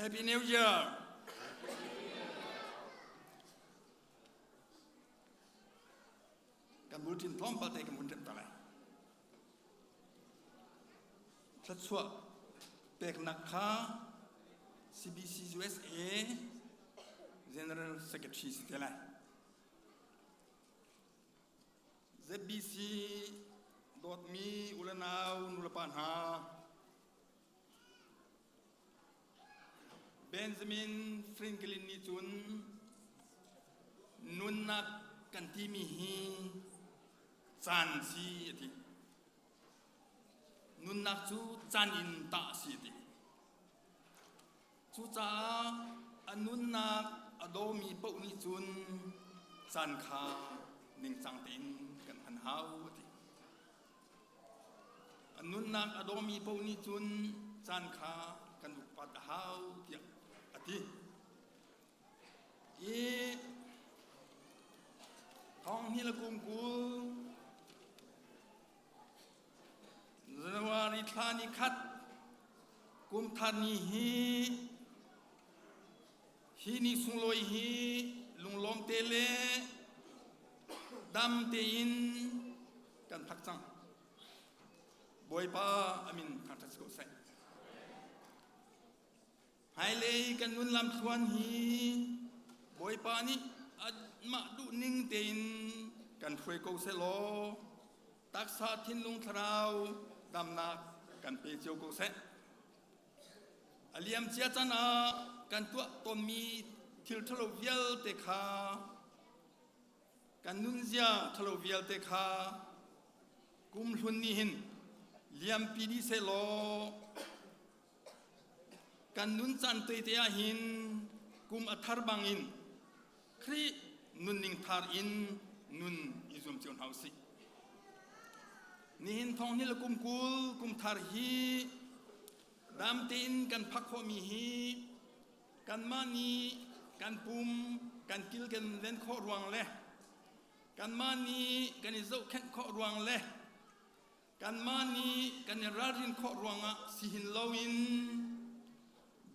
Happy New Year! Kan bulletin tlawmpal te kan vun remh ta lai. Thluachuah peknak kha CBC USA General Secretary si te lai. ZBC dawtmi u le nau nulepa hna Benjamin Franklin nih cun nunnak kan timi hi caan si a ti. Nunnak cu caan in tah a si a ti. Cucaah a nunnak a dawmi paoh nih cun caan kha ningcang tein kan hman hau a ti. A nunnak a dawmi paoh nih cun caan kha kan upat a hau tiah a ti. I thong hnih le kum 20 January thla ni khat kum thar ni hi hi ni sunglawi hi lunglawm te le dam tein kan phak cang. Bawipa amin thangṭhat si ko seh. Hmailei kan nun lamthluan hi Bawipa nih amah duhning tein kan hruai ko seh law taksa thinlung thlarau damnak kan pe cio ko seh. A liamcia can ah kan tuah tawnmi thil ṭhalo vialte kha Kan nunzia ṭhalo vialte kha kum hlun nih hin liampi dih sehlaw kan nun caan tete ah hin kum a thar bangin Khrih nunning thar in nun i zuam cio hna usih. Nihin thong hi le kum 20 kum thar hi dam tein kan phak khawhmi hi Kanmah nih kan pum kan kilken len khawh ruang le kanmah nih kan i zohkhenh khawh ruang le kanmah nih kan i ralrin khawh ruangah si hin loin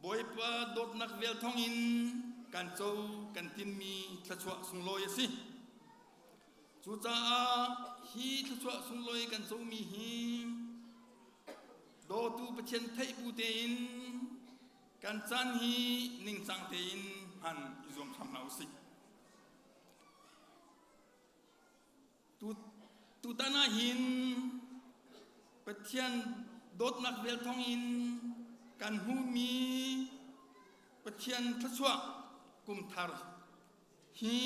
Bawipa dawtnak vel thawngin kan co kan tinmi thluachuah sunglawi a si. Cucaah hi thluachuah sunglawi kan comi hi dawtu Pathian theih bu tein Kan caan hi ningcang tein hman i zuam hram hna usih. Tutan ah hin Pathian dawtnak vel thawngin kan hmuhmi Pathian thluachuah kum thar hi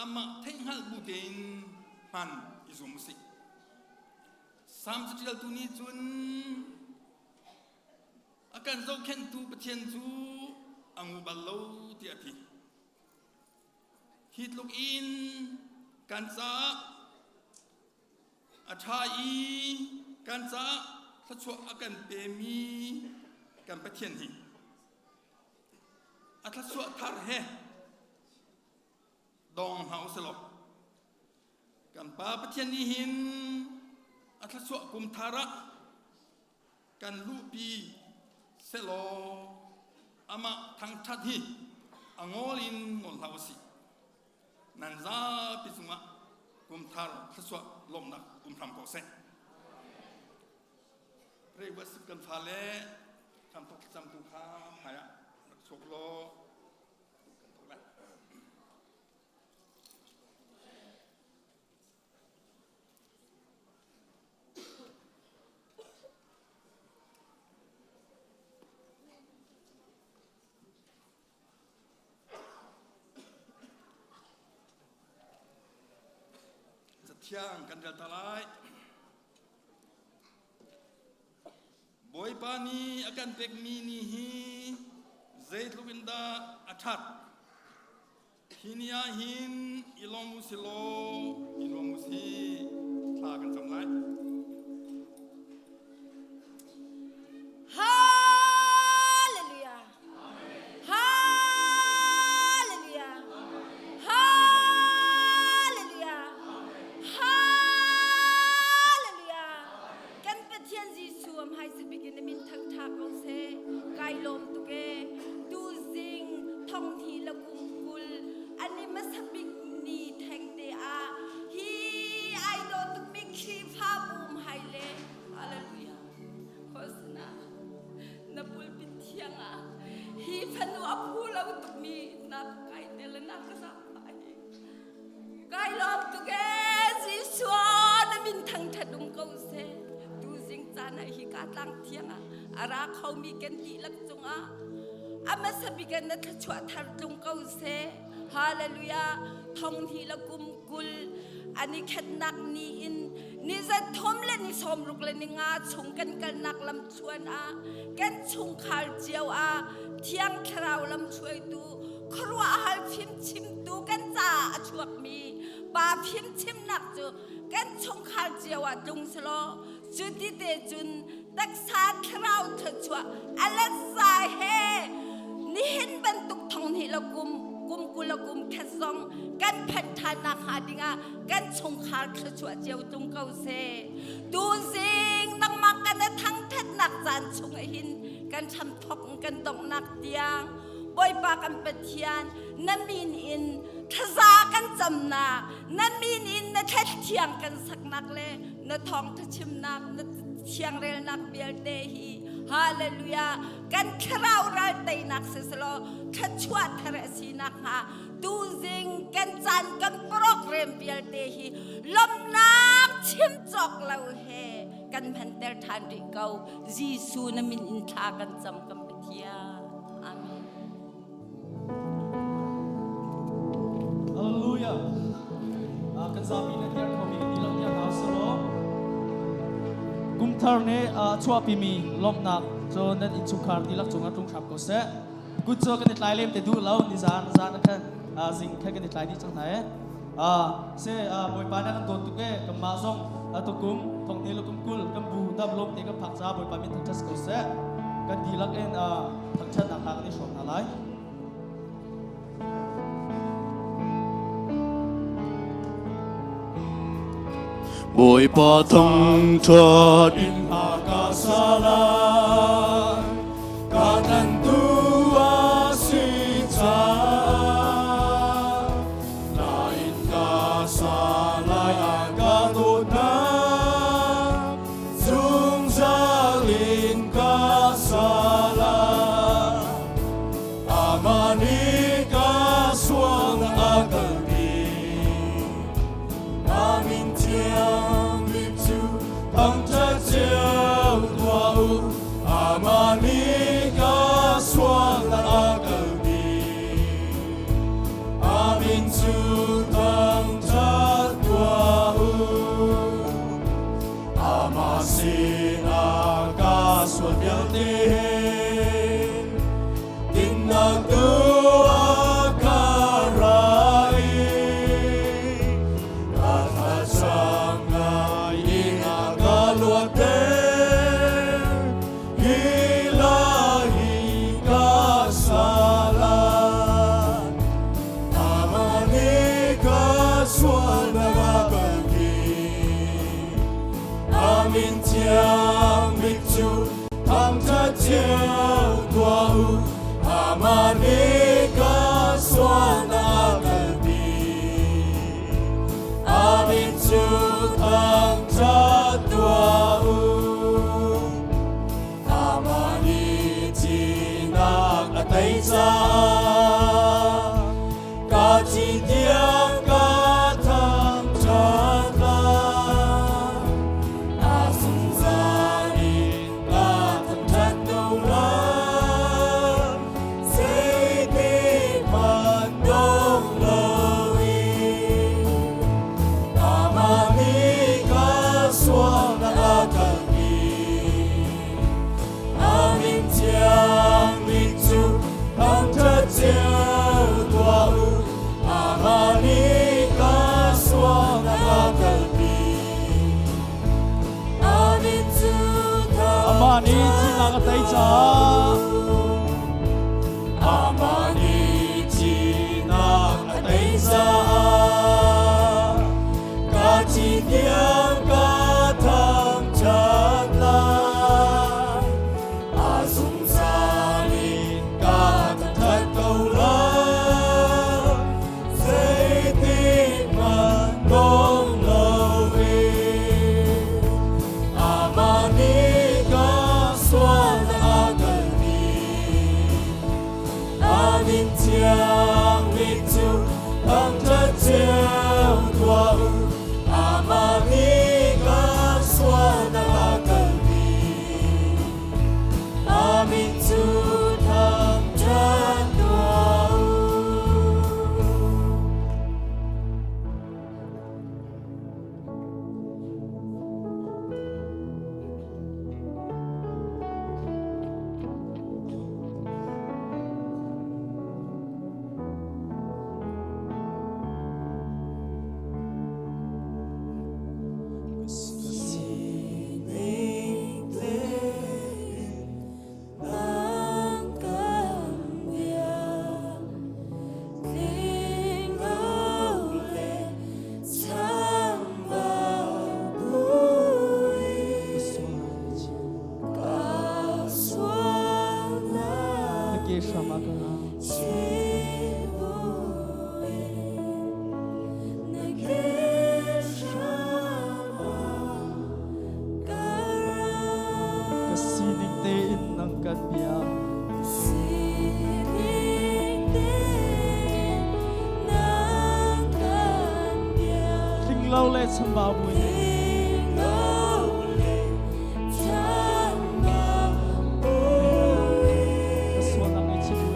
amah theihhngalh bu tein hman i zum usih. Salm caṭialtu nih cun a kan zohkhenhtu Pathian cu a ngu bal lo tiah a ti. Hi tluk in kan caah a ṭha i kan caah thluachuah a kan pemi kan Pathian hi a thluachuah thar he dong hna u silaw kan Pa Pathian nih hin a thluachuah kum thar ah kan luhpi selaw amah thangṭhat hi a ngawl in ngol hlah usih nan zapi cungah kum thar thluachuah lawmhnak um hram ko seh Pray worship kan fale hramthok thlacamtu kha hmai ah rak chuak law kan thok lai. Cathiang kan rel ta lai. Bawipa nih a kan pekmi ni hi zeitluk in dah a ṭhat. Hi ni ah hin i lawm u si law i nuam u sih. Thla kan cam lai. Hallelujah. Hallelujah. Hallelujah. Hallelujah. Kan Pathian Jesuh am hai sabik in min thangtha ko seh. Hi ka tlang thiang ah a ra khomi kan dihlak cungah a hmasa bik in na thluachuah thar tlung ko seh. Hallelujah. Thong hnih le kum 20 ani khatnak ni in ni 30 le ni 65 chung kan kalnak lam thluan ah kan chungkhar cio ah Thiang Thlarau lamhruaitu khuaruahhar fimchimtu kan caah a chuakmi pa fimchimnak cu kan chungkhar cio ah tlung selaw cu ti te cun taksa thlarau thluachuah a letza he nihin bantuk thong hnih le kum kum 20 le kum khat zong kan phanh ṭhan nakhnga dingah kan chungkhar thluachuah cio tlung ko seh. Tuzing nangmah kan i thangṭhatnak caan chung hin kan hramthok kan donghnak tiang Bawipa kan Pathian na min in thlaza kan camnak, na min in na thlathiang kan saknak le na thawngtha chimnak, na thiangrelnak vialte hi, hallelujah, kan thlarau ral teinak siselaw thluachuah thar a si nakhnga tuzing kan caan kan program vialte hi lawmhnak chim cawk lo he kan hmanter ṭhan rih ko. Jesuh, na min in thla kan cam, kan Pathian. Amen. Hallelujah. Kan zapi na tiar khomi kan dihlak tiar hna selaw kumthar nih chuahpimi lawmhnak cu nan innchungkhar dihlak cungah tlung hram ko seh. Kut cu kan i tlai lem te duh lo, ni zan zan khan zing khan kan i tlai dih cang hna e. Se Bawipa na kan dawt tuk e, kanmah zong tukum thong hnih le kum 20 kan bu dam lawm te kan phak ca Bawipa min thangṭhat ko seh. Kan dihlak in thangṭhatnak hla kan i hrawm hna lai. Bawipa thangṭhat in a ka salai, ka tlantu a si caah, nain ka salai a ka dawtnak, zungzal in ka salai. Amah nih ka sual a kalpi. Amin thiang bik cu thangṭhat cio tuah u. Amah nih ka sual a kalpi. Amin cu thangṭhat tuah u. Amah sinah ka sual vialte he dinnak tu a ka ra i ka thlacam ngai in a ka luatter. Hi lai hi ka salah. Amah nih ka sualnak a kalpi. Amin thiang bik cu thangṭhat cio tuah u. Amah nih ka sualnak a kalpi. Amin cu thangṭhat tuah u. Amah nih thihnak a tei caah ka thi tiang ka thangṭhat lai. A zungzal in ka thangṭhat ko lai. Zeitik hmanh dong loin. Amah nih ka sualnak a kalpi. Amin thiang bik cu thangṭhat cio tuah u. Amah nih ka sualnak a kalpi. Amin cu Amah nih thihnak a tei caah Amah nih thihnak a tei caah ka thi tiang ka thangṭhat lai. A zungzal in ka thangṭhat ko lai. Zeitik hmanh dong loin. Amah nih ka sualnak a kalpi. hram ah ka ra. Ka sining tein nang kan bia. Tling lo le chambau buin. Ka sualnak ngaihchih buin.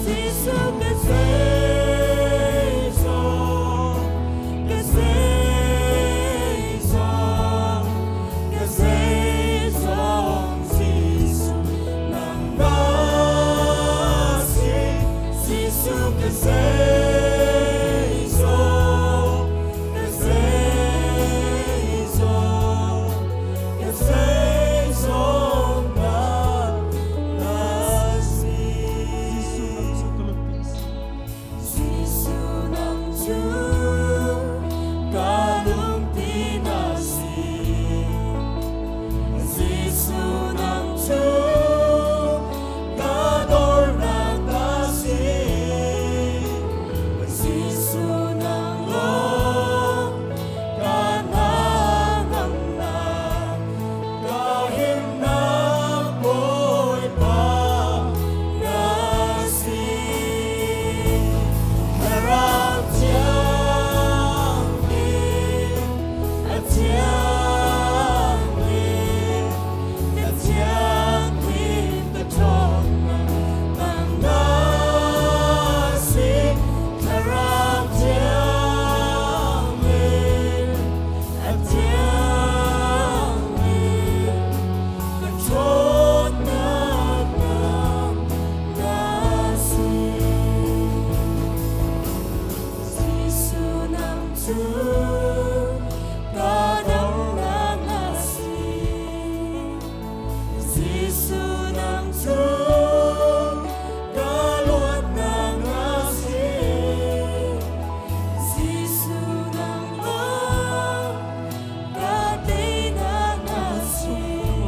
Jesuh nang cu ka lungpi na si.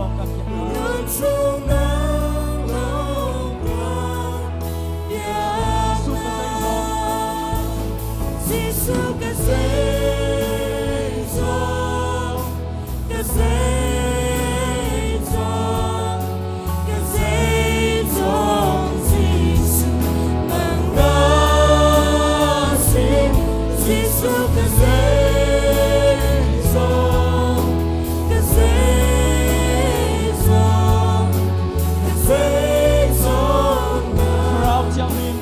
Lawng ka piak. Jesuh ka zeizong. Thlarau Thianghlim.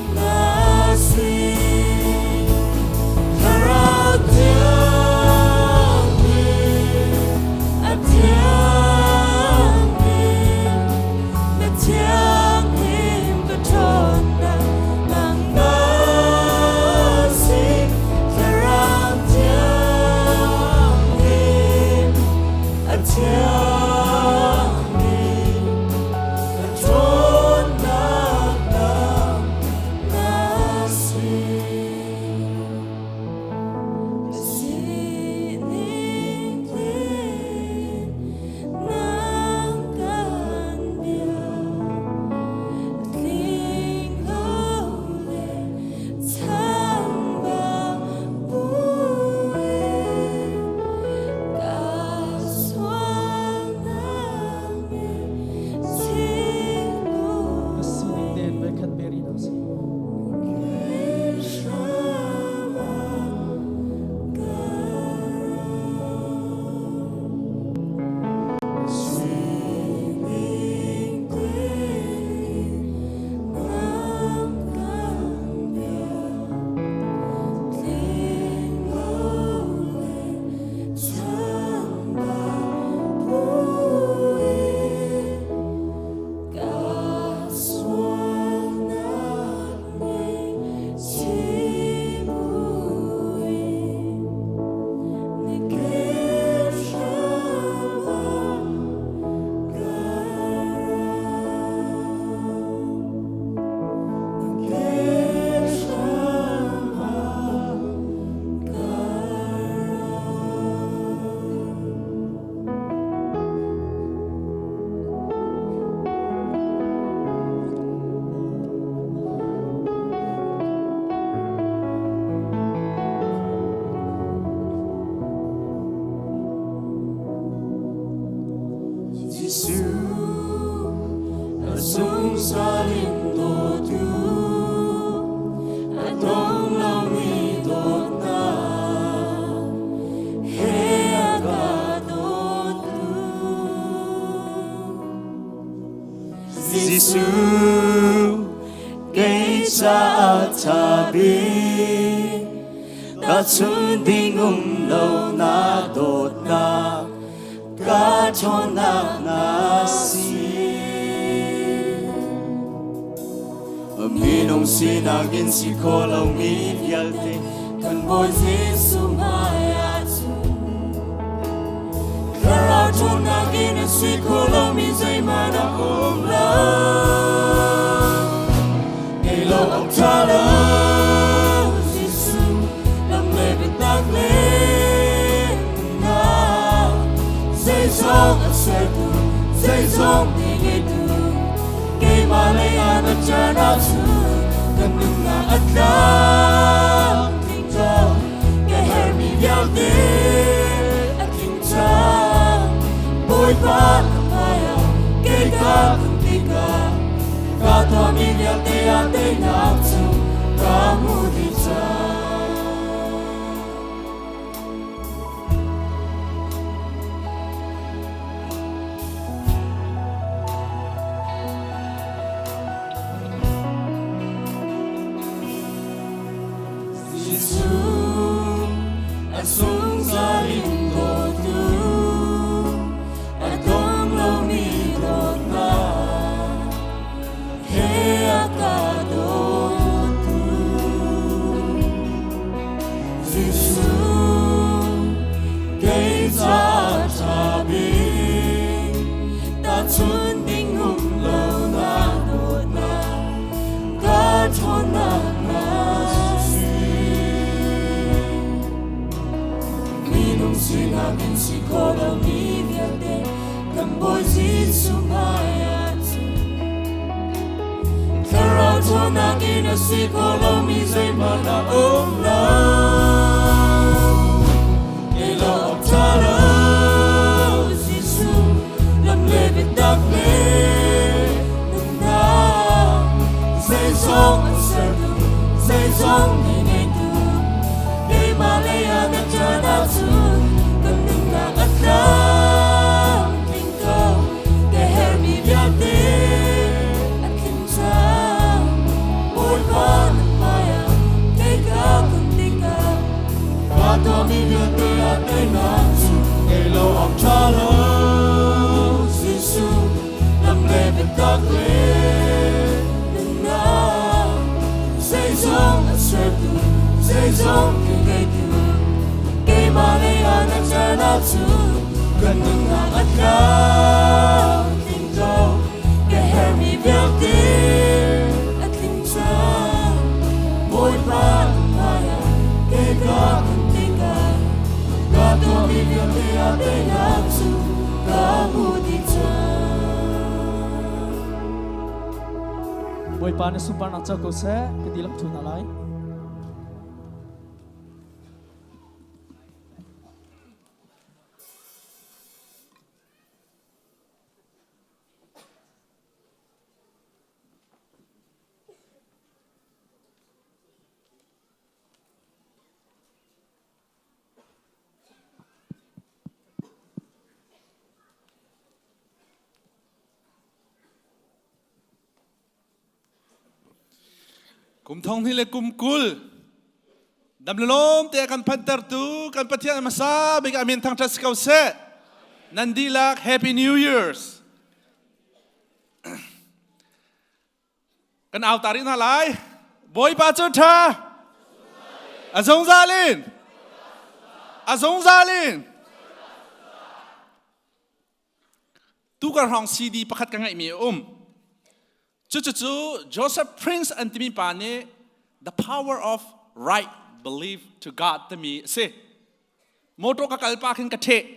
Jesuh a zungzal in dawtu a dong lomi dawtnak he a ka dawtu. Jesuh kei caah ṭha bik tahchun ding um lo na dawtnak ka ṭhawnnak na si. Minung sinak in si kho lomi vialte kan Bawi Jesuh hmaiah cun Thlarau ṭhawnnak in a si kho lomi zeihmanh a um lo. Ngei lo awk ṭha lo Jesuh lam le biatak le nunnak zeizong a sertu zeizong ti ngeitu keimah lei ah na ṭan ahcun kan nunnak a tlam tling cang ka herhmi vialte a tling cang Bawipa ka hmaiah kei ka kun tikah ka tuahmi vialte ah teinak cu ka hmu dih cang. Jesuh a zungzal in dawtu a dong lomi dawtnak he a ka dawtu Jesuh kei ca ṭha bik tahchun ding um lo na dawtnak ka ṭhawnnak na si. Minung sinak in si kho lomi vialte kan Bawi Jesuh hmaiah cun Thlarau ṭhawnnak in a si kho lomi zeihmanh a um lo. Kei lo awk ṭha lo Jesuh lam le biatak le nunnak zeizong an sertu zeizong ni ngeitu keimah lei ah na ṭan ahcun kan nunnak a tlamtling ko ka herhmi vialte a tling cang Bawipa na hmaiah kei ka kun tikah ka tuahmi vialte ah teinak cu ngei lo awk ṭha lo Jesuh lam le biatak le nunnak zeizong a sertu zeizong ka ngeitu keimah lei ah na ṭan ahcun kan nunnak a tlamtling ko ka herhmi vialte a tling cang Bawipa na hmaiah kei ka kun tikah ka tuahmi vialte ah teinak cu ka hmu dih cang. Bawipa na sunparnak co ko seh ka ti lam thu hna lai. Kum thong hnih le kum 20 dam le lawm te kan phantertu kan Pathian hmasa bik amin thangṭhat si ko seh. Nan dihlak Happy New Year's. Kan au ta rih hna lai. Bawipa cu ṭha. A zungzal in. A zungzal in. Tukar hrawng CD pakhat ka ngeihmi a um. Cucucu Joseph Prince an timi pa nih The Power of Right Belief to God timi a si. Motor ka kal pa khin ka ṭheh.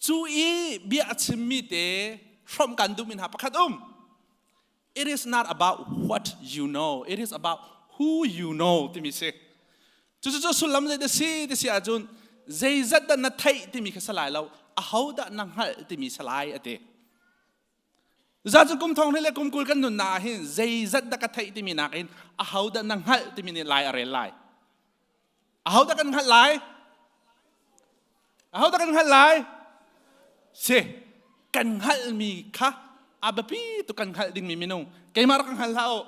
Cu i bia a chimmi te hrawmh kan duhmi hna pakhat um. It is not about what you know, it is about who you know timi si. Cucu sullam zei dah si ti si ahcun zeizat dah na theih timi kha salai lo, aho dah na hngalh timi salai a ti. Za cu kum thong le kum 20 kan nunnak ah hin zeizat dah ka theih timi nakin aho dah na hngalh timi nih lai a rel lai. Aho dah kan hngalh lai? Aho dah kan hngalh lai? Si, kan hngalhmi kha a biapi tuk kan hngalh dingmi minung. Keimah rak kan hngal hlah u.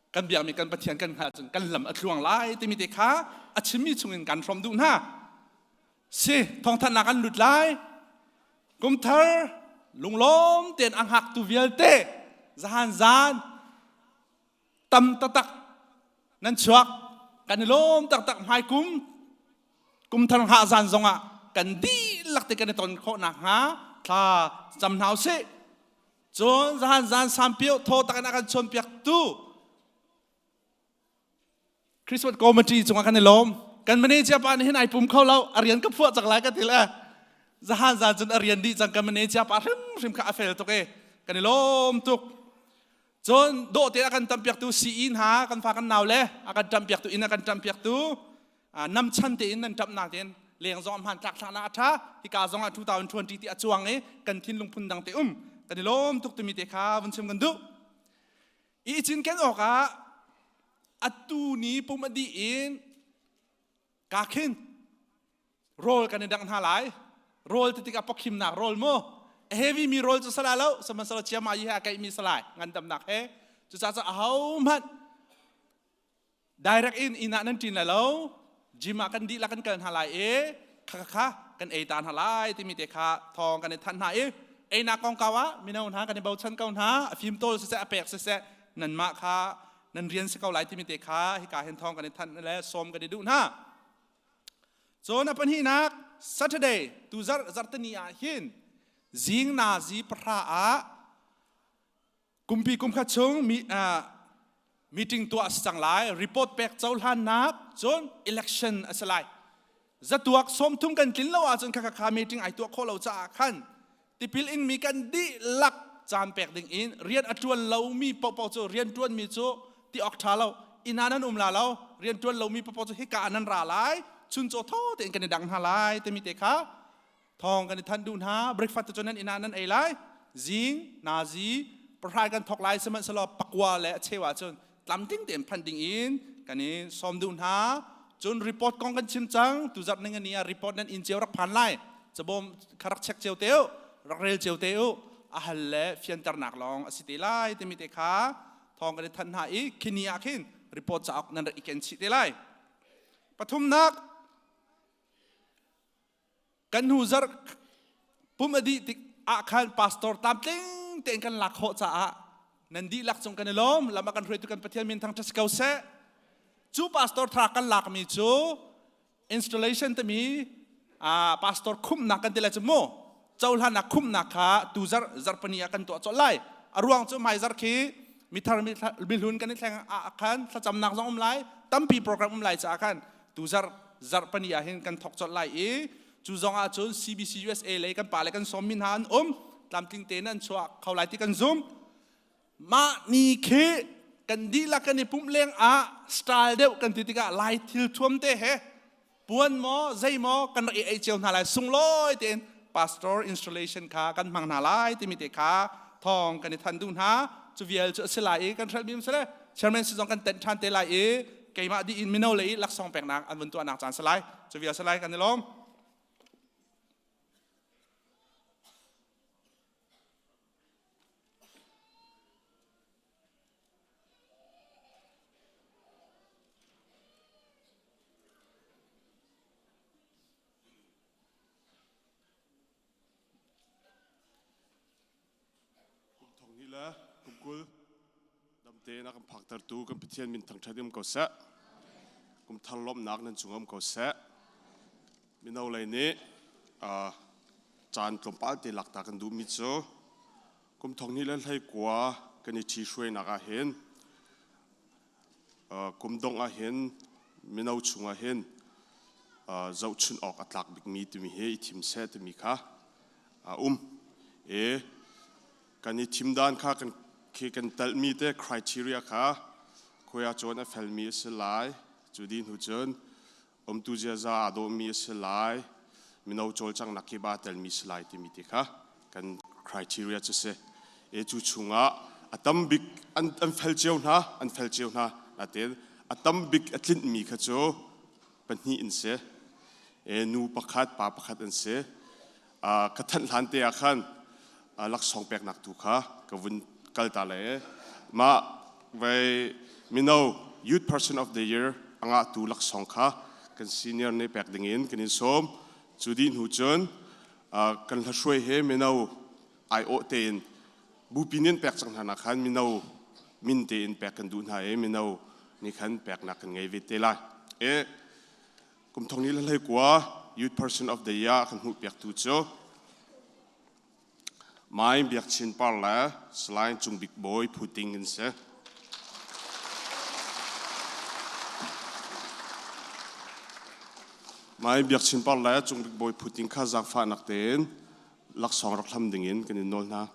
Kan biakmi kan Pathian kan hngalh cun kan lam a tluang lai timi te kha a chimmi chungin kan hrawm duh hna. Si, thawngthanhnak an lut lai. Kumthar lunglawm tein a hngaktu vialte zahan zan tam taktak nan chuak kan i lawm taktak hmai kum kumthar hngah zan zongah kan dihlak te kan i ton khawh nakhnga thla cam hna usih. Cun zahan zan sampio thaw tak in a kan chawnpiaktu Christmas committee cungah kan i lawm. Kan manager pa nih hin ai pum kho lo, a rian ka phuah cang lai ka ti le. Zahan zan cun a rian dih cang kan manager pa hrimhrim kha a fel tuk e. Kan i lawm tuk. Cun dawh te a kan tampiaktu CE hna, kan fa kan nau le a kan ṭampiaktu inn a kan ṭampiaktu namchan tein nan ṭamhnak tein leng zong hman tlak thlaknak a ṭha. Hika zong ah 2020 ti a cuang i kan thinlung phun dang te um. Kan i lawm tuk timi te kha vun chim kan duh. I cinken awkah atu ni pum a dih in ka khin rawl kan i dangh hna lai. Rawl ti tikah pawkhimnak rawl mu. A heavy mi rawl cu sala lo, sihmanhsehlaw chiama yi he a keihmi salai ngandamnak he. Cucaah cu ahohmanh Direct in inn ah nan ṭin lai lo. Gym ah kan dihlak kan kal hna lai i kha kha kha kan ei ta hna lai timi te kha thawng kan i thanh hna i einak kongkau ah mino hna kan i bochan ko hna. A fimtawl siseh a pek siseh nanmah kha nan rian si ko lai timi te kha hika hin thawng kan i thanh le sawm kan i duh hna. Cun a pahnihnak Saturday tu zarh zarhtini ah hin zing nazi 9 ah Kumpi kumkhat chung mi, meeting tuah a si cang lai. Report pek cohlannak cun election a si lai. Zatuak 30 kan tlin lo ahcun kha kha meeting ai tuah khawh lo caah khan tipil in mi kan dihlak caan pek ding in rian a ṭuan lomi paohpaoh cu rian ṭuanmi cu ti awk ṭha lo inn ah nan um la lo rian ṭuan lomi paohpaoh cu hika ah nan ra lai chuncaw thaw tein kan i dang hna lai timi te kha Thawng kan i thanh duh hna. Breakfast cu nan inn ah nan ei lai. Zing, nazi, pahrai kan thok lai sihmanhsehlaw pakua le a cheu ahcun tlamtling tein phanh ding in kan i sawm duh hna. Cun report kong kan chim cang. Tuzarh ning ni ah report nan inn cio rak phan lai. Cabawm kha rak check cio te u. Rak rel cio te u. A hal le fianternak lawng a si te lai timi te kha thawng kan i thanh hna i khini ah khin report cauk nan rak i ken chih te lai. Pathumnak Kan hnu zarh pum a dih tik ah khan pastor tlamtling tein kan lak khawh caah nan dihlak cung kan i lawm. Lam a kan hruaitu kan Pathian min thangṭhat si ko seh. Cu pastor thra kan lakmi cu installation timi pastor khumnak kan ti lai cu mu cohlannak khumnak kha tu zarh zarhpani ah kan tuah colh lai. A ruang cu hmai zarh khi mithar mihlun kan i thleng ah khan thlacamnak zong um lai tampi program um lai caah khan tu zarh zarhpani ah hin kan thok colh lai i cu zong ah cun CBC USA lei kan pale kan sawmmi hna an um tlamtling tein an chuah kho lai ti kan zum mah ni khi kan dihlak kan i pumh leng ah style deuh kan ti tikah lai thil thuam te he puan maw zei maw kan rak i ei cio hna lai sunglawi tein pastor installation kha kan hmang hna lai timi te kha thawng kan i than duh hna cu vial cu a si lai i kan hrelh mi sile chairman si zong kan tenh ṭhan te lai i keimah dih in mino lei laksawng peknak an vun tuahnak caan si lai cu vial si lai kan i lawm. Kum 20 le kum 20 damte in a kan phaktertu kan Pathian min thangṭhat um ko seh. Kum thar lawmhnak nan cung um ko seh. Mino lei nih caan tlawmpal te lakta kan duhmi cu kum 2019 kan i ṭhihruainak ah hin kum dongh ah hin mino chungah hin zohchunh awk a tlak bikmi timi hi i thim seh timi kha a um. E kan i thim dan kha kan khi kan telhmi te criteria kha khoi ah cun a felmi a si lai cu di hnu cun umtu ziaza aa dawhmi a si lai mino cawlcanghnak khi ba telmi si lai timi te kha. Kan criteria cu si. E cu chungah a tam bik an fel cio hna, an fel cio hna. Natein a tam bik a tlinhmi kha cu pahnih an si. E nu pakhat, pa pakhat an si. Ka thanh hlan te ah khan laksawng peknak tu kha ka vun kal ta le mah vai mino Youth Person of the Year a ngahtu laksawng kha kan senior nih pek ding in kan in sawm. Cu dih hnu cun kan hlahruai he mino aiawh tein bupi nin pek cang hna nak khan mino min tein pek kan duh hna i mino nih khan peknak kan ngei ve te lai. E kum thong ni le hlei kua Youth Person of the Year kan hmuh piaktu cu Mai Biak Chin Par le Salai Cung Bik Bawi Phuting in si. Mai Biak Chin Par le Cung Bik Bawi Phuting kha zaangfahnak tein laksawng rak hlam dingin kan in nawl hna.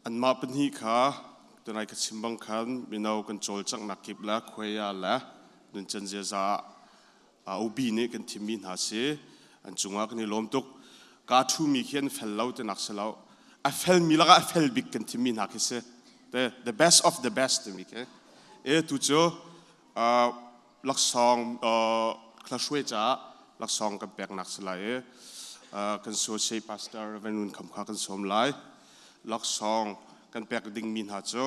Anmah pahnih kha tunai ka chim bang khan mino kan cawlcanghnak kip le khuaia le nuncan ziaza ah OB nih kan thimmi hna si. An cungah kan i lawm tuk. Kaa ṭhumi khi an fel lo tinak si lo. A felmi lakah a fel bik kan thimmi hna khi si. The best of the best timi khi. E tu cu laksawng hlahruai caah laksawng kan peknak si lai i kan associate pastor Reverend Ngun Kham kha kan sawm lai. Laksawng kan pek dingmi hna cu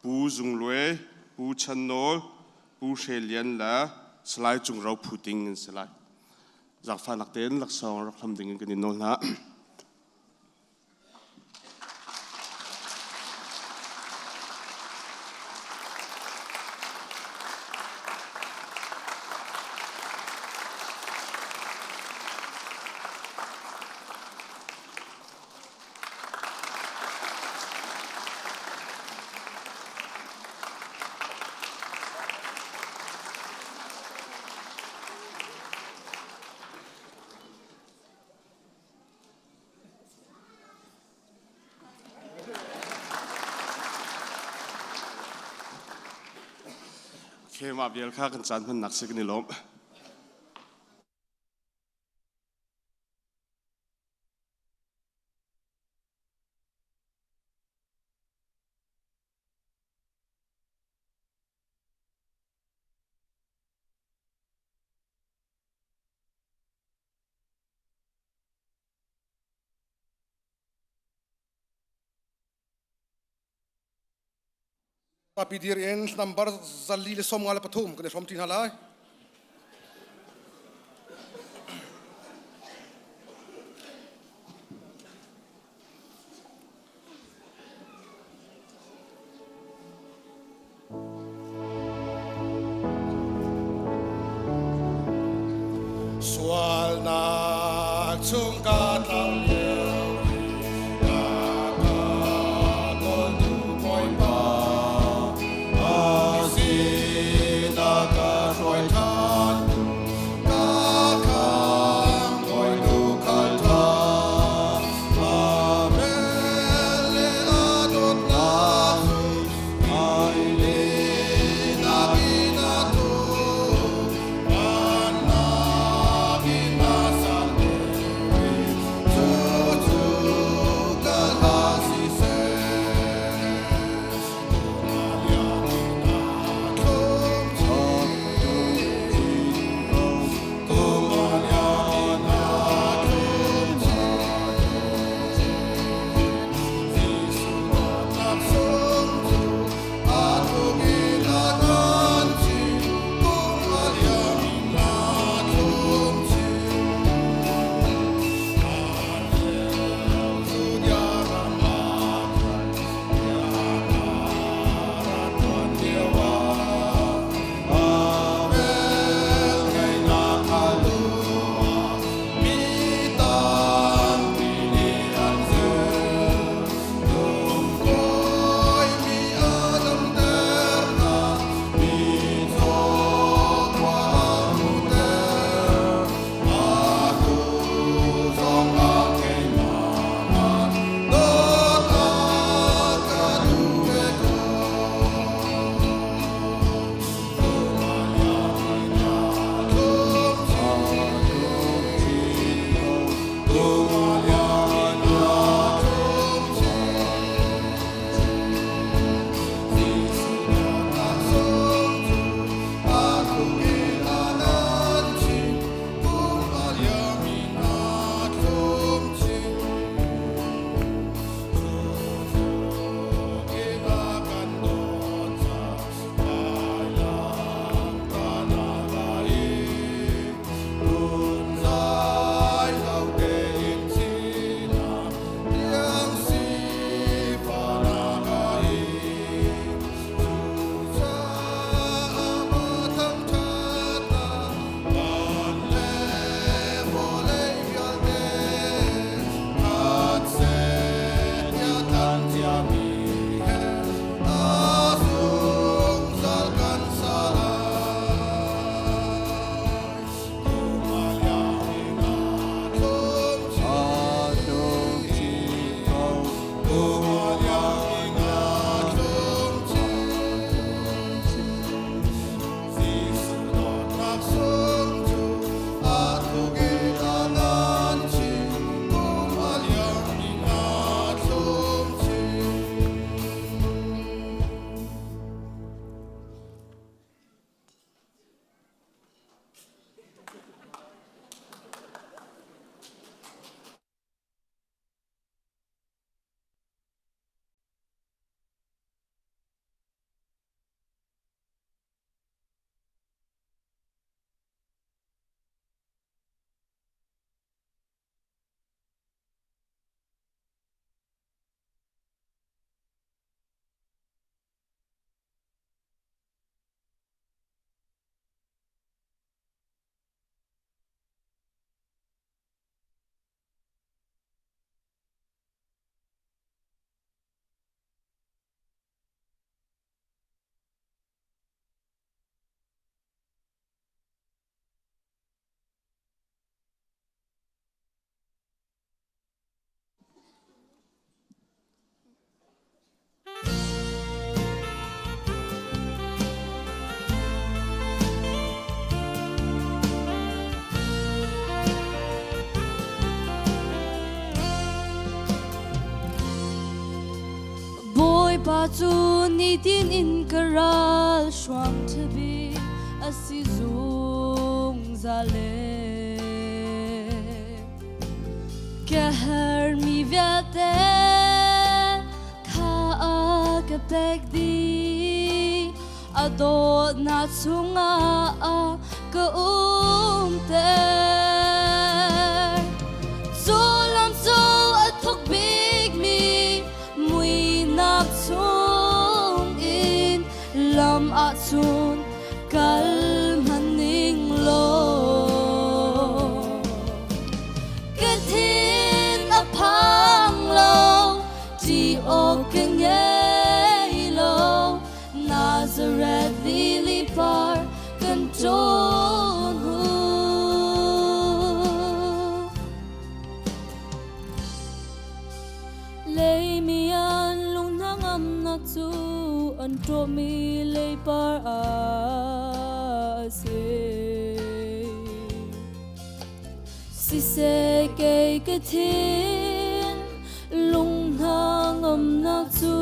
Pu Zung Luai, Pu Chan Nawl, Pu Hre Lian le Salai Cung Ro Phu Ting an si lai. Zaangfahnak tein laksawng rak hlam ding in kan in nawl hna. Okay, mah vial kha kan caan hmannak si kan i lawm. Papi dir in number 423 kan i hrawm ṭi hna lai. Sualnak chung ka tlau lio na ka kawltu Bawipa a sin a ka hruai. cu nitin in ka ral hruang ṭhabik a si zungzal e. Ka hermi vialte kha a ka pek dih. A dawtnak chungah ka umter. Cu lam cu a thuk bikmi muihnak chungin lam ahcun kal hmanning law ka thin a phang lo ṭi awk ka ngei lo Nazareth lily par kan ṭawn hu. Leimi an lung hnangamnak cu an ṭawhmi leipar a si. Siseh kei ka thin lung hnangamnak cu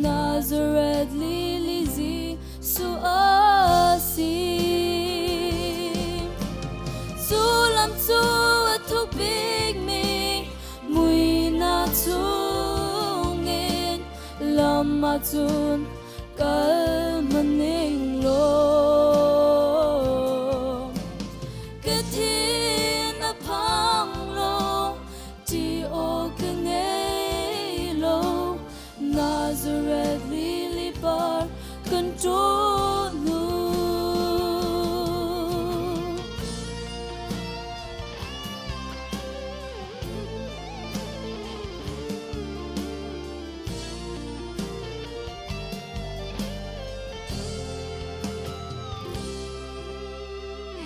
Nazareth lily Jesuh a si. Cu lam cu a thuk bikmi muihnak chungin lam ahcun kal hmanning law ka thin a phang lo ṭi awk ka ngei lo Nazareth lily par kan ṭawn hnu.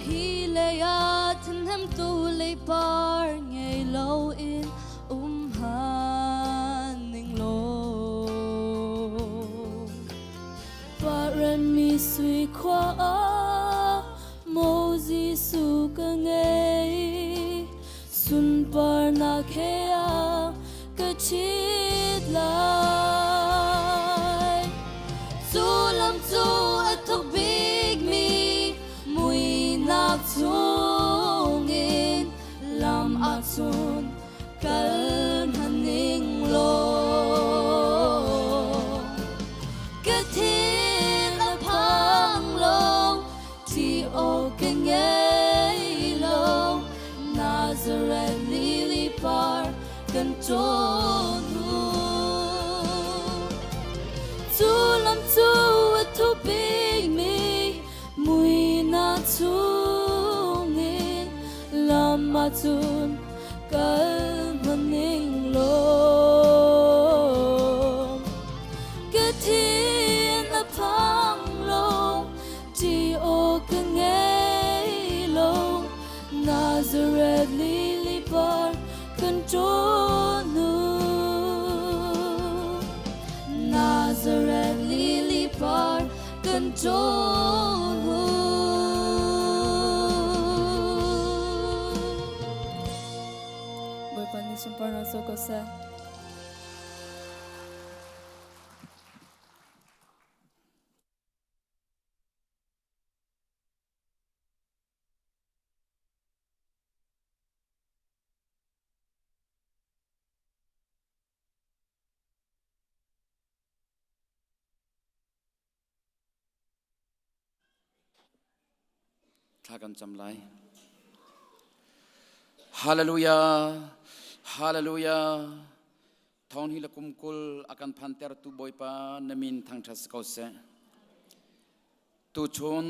Hi lei ah thinhemtu leipar ngei loin um han ning law Parami sui khua ah Moses su ka ngei sunparnak he a ka ṭhit lai. Cu lam cu a thuk bikmi muihnak chungin lam ahcun kal hmanning law ka thin a phang lo Ti awk ka ngei lo Nazareth lily par kan ṭawn hu. Cu lam cu a thup bikmi muihnak chungin lam ahcun kal hmanning law ka thin a phang lo Ṭi aw ka ngei lo Nazareth lily par kan ṭawn hnu Nazareth lily par kan ṭawn hnu Bawipa nih sunparnak co ko seh. Thla kan cam lai. Hallelujah. Hallelujah. Thawng hi le kum 20 a kan phantertu Bawipa na min thangṭhat si ko seh. Tuchun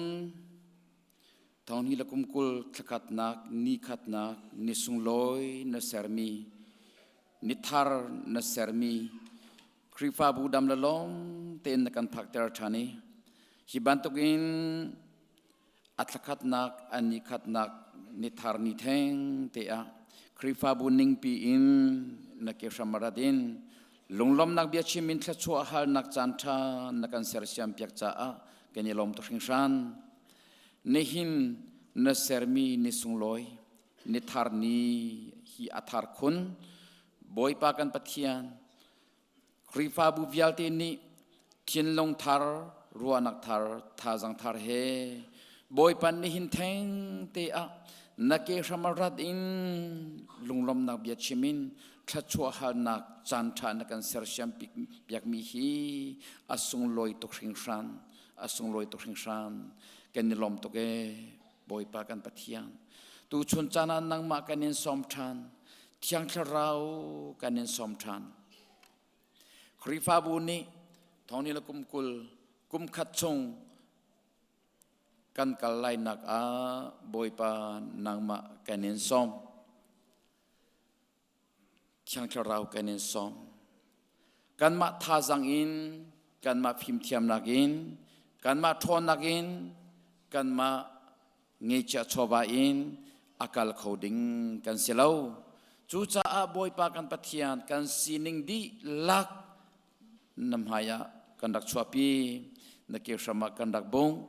thawng hi le kum 20 thlakhatnak ni khatnak ni sunglawi na sermi ni thar na sermi Khrihfabu dam le lawm tein na kan phakter ṭhan i hi bantukin a thlakhatnak a ni khatnak ni thar ni theng te ah Khrihfabu ningpi in na ke hram rat in lunglawmnak bia chim in thluachuah halnak caan ṭha na kan sersiam piak caah kan i lawm tuk hringhran. Nihin na sermi ni sunglawi ni thar ni hi a thar khun Bawipa kan Pathian. Khrihfabu vialte nih thinlung thar, ruahnak thar, thazaang thar he Bawipa nihin theng te ah na ke hram a rat in lunglawmnak bia chim in thluachuah halnak caan ṭha na kan sersiam piakmi hi a sunglawi tuk hringhran a sunglawi tuk hringhran kan i lawm tuk ee Bawipa kan Pathian tuchun caan ah nangmah kan in sawm ṭhan Thiang Thlarau kan in sawm ṭhan Khrihfabu nih thongni le kum 20 kum khat chung kan kal lainak ah Bawipa nangmah kan in sawm. Thiang Thlarau kan in sawm. Kanmah thazaang in, kanmah fimthiamnak in, kanmah ṭhawnnak in, kanmah ngeihchiah chawva in a kal kho ding kan si lo. Cucaah Bawipa kan Pathian kan sining dihlak na hmai ah kan rak chuahpi na ke hram ah kan rak bung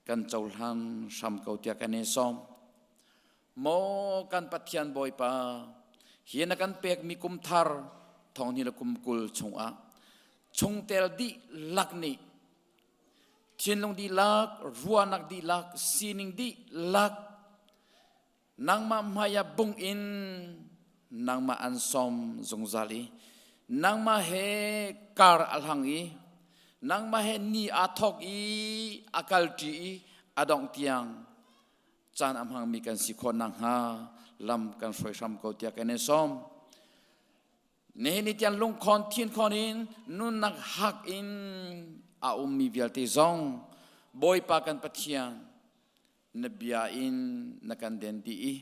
kan cohlan hram ko tiah kan in sawm maw kan Pathian Bawipa hi na kan pekmi kum thar thong ni le kum 20 chungah chungtel dihlak nih thinlung dihlak ruahnak dihlak sining dihlak Nangmah hmai ah bung in nangmah an sawm zungzal i nangmah he kar a hlang i nangmah he ni aa thawk i a kalṭi i a dongh tiang caan a hmangmi kan si khawh nakhnga lam kan hruai hram ko tiah kan in sawm. Nihin ni tiang lungkhawn thinkhawn in nunnak hak in a ummi vialte zong Bawipa kan Pathian na bia in na kan den dih i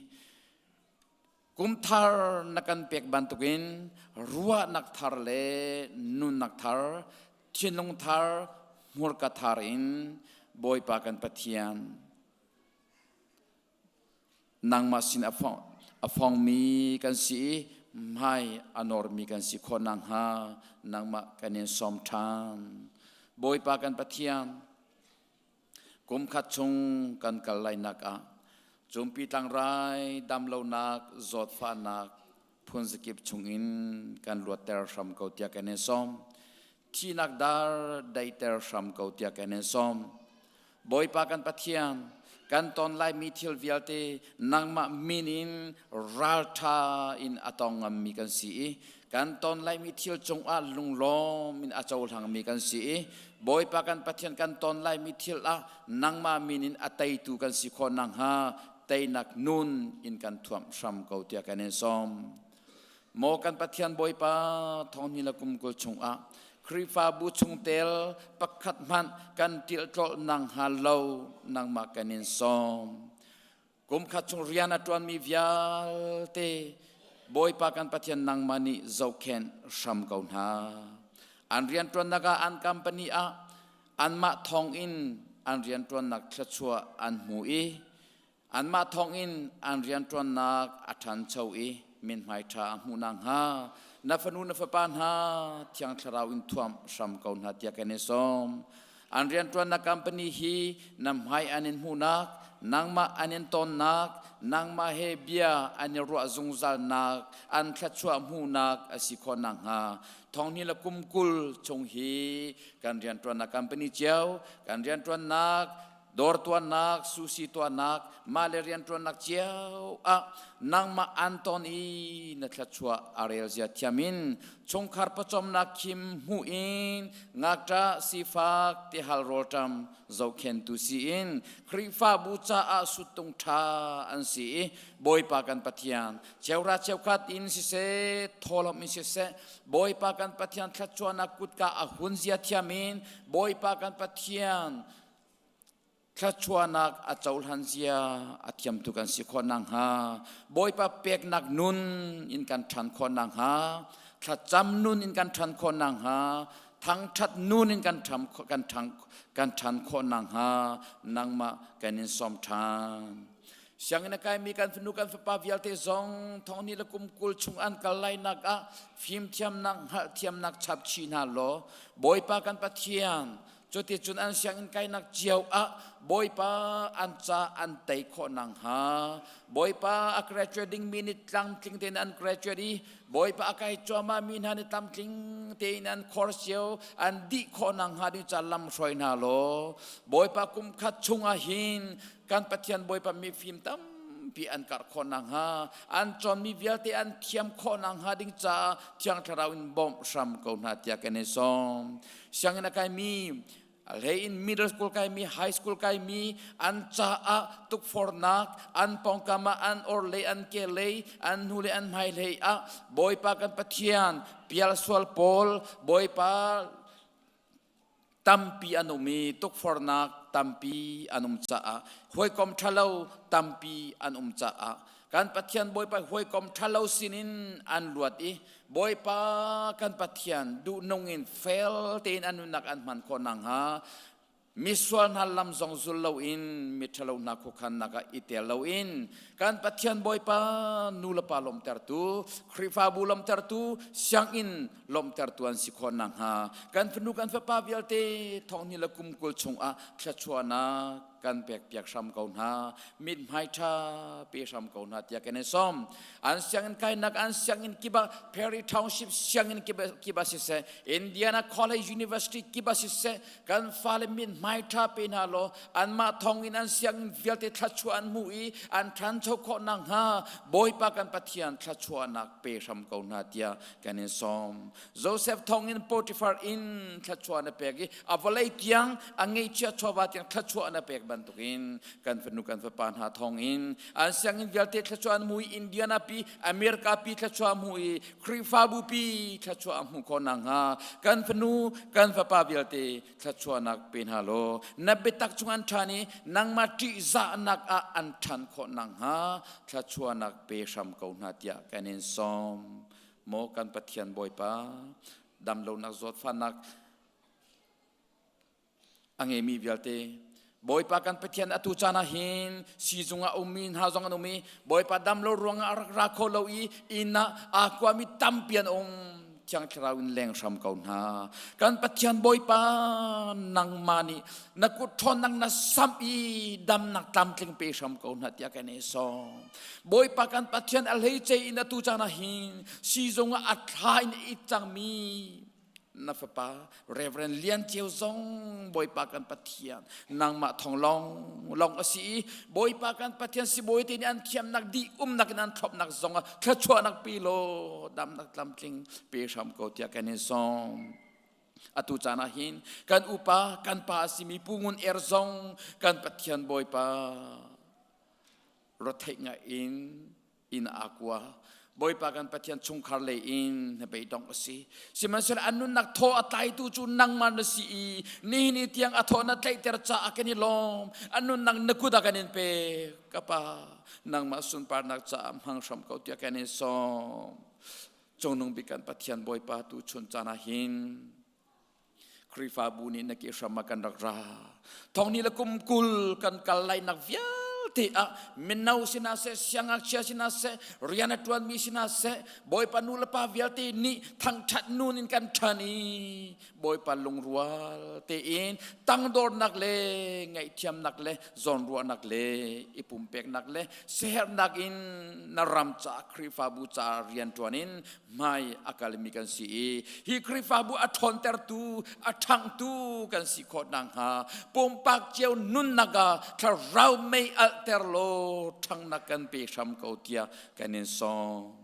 kum thar na kan pek bantukin ruahnak thar le nunnak thar thinlung thar hmurka thar in Bawipa kan Pathian nangmah sin a fongmi kan si i hmai a normi kan si khawh nakhnga nangmah kan in sawm ṭhan Bawipa kan Pathian Kum khat chung kan kal lainak ah cumpi tlangrai damlonak zawtfahnak phunzakip chungin kan luatter hram ko tiah kan in sawm. Thihnak dar daihter hram ko tiah kan in sawm. Bawipa kan Pathian, kan ton laimi thil vialte nangmah min in ralṭha in a tong ngammi kan si i kan ton laimi thil cungah lunglawm in a cohlangmi kan si i Bawipa kan Pathian kan ton laimi thil ah nangmah min in a teitu kan si khawh nakhnga teinak nun in kan thuamh hram ko tiah kan in sawm. Maw kan Pathian Bawipa thong ni le kum 20 chungah Khrihfabu chungtel pakhat hmanh kan ṭilhtlolh nang hnga lo nangmah kan in sawm. Kum khat chung rian a ṭuanmi vialte Bawipa kan Pathian nangmah nih zohkhenh hram ko hna. An rianṭuannak ah an company ah anmah thawngin an rianṭuannak thluachuah an hmu i anmah thawngin an rianṭuannak a ṭhancho i mithmai ṭha a hmuh nakhnga na fanu na fapa hna Thiang Thlarau in thuamh hram ko hna tiah kan i sawm. An rianṭuannak company hi na hmai an in hmuhnak, nangmah an in tonnak, nangmah he bia an i ruah zungzalnak, an thluachuah hmuhnak a si khawh nakhnga thonghnih le kum 20 chung hi kan rianṭuannak company cio, kan rianṭuannak dawr tuahnak, sushi tuahnak, mah le rianṭuannak cio ah nangmah an ton i na thluachuah a rel zia thiam in chungkhar pawcawmnak khim hmuh in ngakṭah sifak tihal rawlṭam zohkhentu si in Khrihfabu caah suttung ṭha an si i Bawipa kan Pathian cheuhra cheukhat in siseh thawhlawm in siseh Bawipa kan Pathian thluachuahnak kutka a hun zia thiam in Bawipa kan Pathian thluachuahnak a cohlan zia a thiamtu kan si khawh nakhnga Bawipa peknak nun in kan ṭhan khawh nakhnga thlacam nun in kan ṭhan khawh nakhnga thangṭhat nun in kan ṭham kan ṭhang kan ṭhan khawh nakhnga nangmah kan in sawm ṭhan. Sianginn a kaimi kan fanu kan fapa vialte zong thong ni le kum 20 chung an kal lainak ah fimthiamnak hngalhthiamnak chap chih hna law Bawipa kan Pathian. Cuticun an sianginn kainak cio ah Bawipa an ca an tei khawh nakhnga Bawipa a graduate dingmi nih tlamtling tein an graduate i Bawipa a kai cuahmah mi hna nih tlamtling tein an course cio an dih khawh nakhnga ding ca lam hruai hna law Bawipa kum khat chungah hin kan Pathian Bawipa mifim tampi an karh khawh nakhnga an cawnmi vialte an thiam khawh nakhnga ding caah Thiang Thlarau in bawmh hram ko hna tiah kan i sawm. Sianginn a kaimi hlei in middle school kaimi high school kaimi an caah tukfornak an pawngkam ah an orlei an kelei an hnulei an hmailei ah Bawipa kan Pathian pialsual pawl Bawipa tampi an um i tukfornak tampi an um caah hawikom ṭhalo tampi an um caah kan Pathian Bawipa hawikom ṭhalo sinin an luat i Bawipa kan Pathian duhnung in fel tein an nunnak an hman khawh nakhnga misual hna lam zong zul loin miṭhalo hna khuakhannak ah i tel loin kan Pathian Bawipa nu le pa lawmhtertu Khrihfabu lawmhtertu sianginn lawmhtertu an si khawh nakhnga kan fanu kan fapa vialte thonghni le kum 20 chungah thluachuahnak kan pekpiak hram ko hna mithmai ṭha pe hram ko hna tiah kan i sawm an sianginn kainak an sianginn kip ah Perry Township sianginn kip ah siseh Indiana College University kip ah siseh kan fale mithmai ṭha pe hna law anmah thawng in an sianginn vialte thluachuah an hmuh i an ṭhancho khawh nakhnga Bawipa kan Pathian thluachuahnak pe hram ko hna tiah kan in sawm Joseph thawng in Potiphar in thluachuah na pek i a vawlei tiang a ngeihchiah chawva tiang thluachuah na pek bantukin kan fanu kan fapa hna thawng in an sianginn vialte thluachuah an hmu i Indiana pi America pi thluachuah hmu i Khrihfabu pi thluachuah hmu khawh nakhnga kan fanu kan fapa vialte thluachuahnak pe hna law na biatak chung an ṭhan i nangmah ṭihzahnak ah an ṭhan khawh nakhnga thluachuahnak pe hram ko hna tiah kan in sawm. Maw kan Pathian Bawipa, damlonak zawtfahnak a ngeimi vialte Bawipa kan Pathian atu caan ah hin siizung ah ummi hna zong an um i Bawipa damlo ruangah a rak ra kho lo i inn ah aa kuami tampi an um Thiang Thlarau in leng hram ko hna kan Pathian Bawipa nangmah nih na kut ṭhawnnak na samh i damnak tlamtling pe hram ko hna tiah kan i sawm Bawipa kan Pathian a hleice in atu caan ah hin siizung ah a thla in i cangmi na fapa Reverend Lian Ceu zong Bawipa kan Pathian nangmah thong long long a si i Bawipa kan Pathian sibawi te nih an thiamnak dih umnak in an thlopnak zong ah thluachuahnak pe law damnak tlamtling pe hram ko tiah kan in sawm. Atu caan ah hin kan upa kan pa a simi Pu Ngun Er zong kan Pathian Bawipa Retheih ngai in inn aa kua. Bawipa kan Pathian chungkhar lei in hnabei dongh a si. Sihmanhsehlaw an nunnak thaw a tlaitu cu nangmah na si i nihin ni tiang a thaw na tlaihter caah kan i lawm. An nunnak na kut ah kan in pek. Ka Pa, nangmah sunparnak caah hmang hram ko tiah kan in sawm. Cungnung bik kan Pathian Bawipa tu chun caan ah hin Khrihfabu nih na ke hram ah kan rak ra. Thong ni le kum 20 kan kal lainak vialte ah mino sinah seh, siangngakchia sinah seh, rian a ṭuanmi sinah seh, Bawipa nu le pa vialte nih thangṭhat nun in kan ṭhan i Bawipa lungrual tein tangdornak le ngaihthiamnak le zawnruahnak le i pumpeknak le siaherhnak in na ram caah Khrihfabu caah rianṭuan in hmai a kalmi kan si i hi Khrihfabu a ṭhawntertu a ṭhangtu kan si khawh nakhnga pumpak cio nunnak ah thlarau mei alhter law ṭhangnak kan pe hram ko tiah kan in sawm.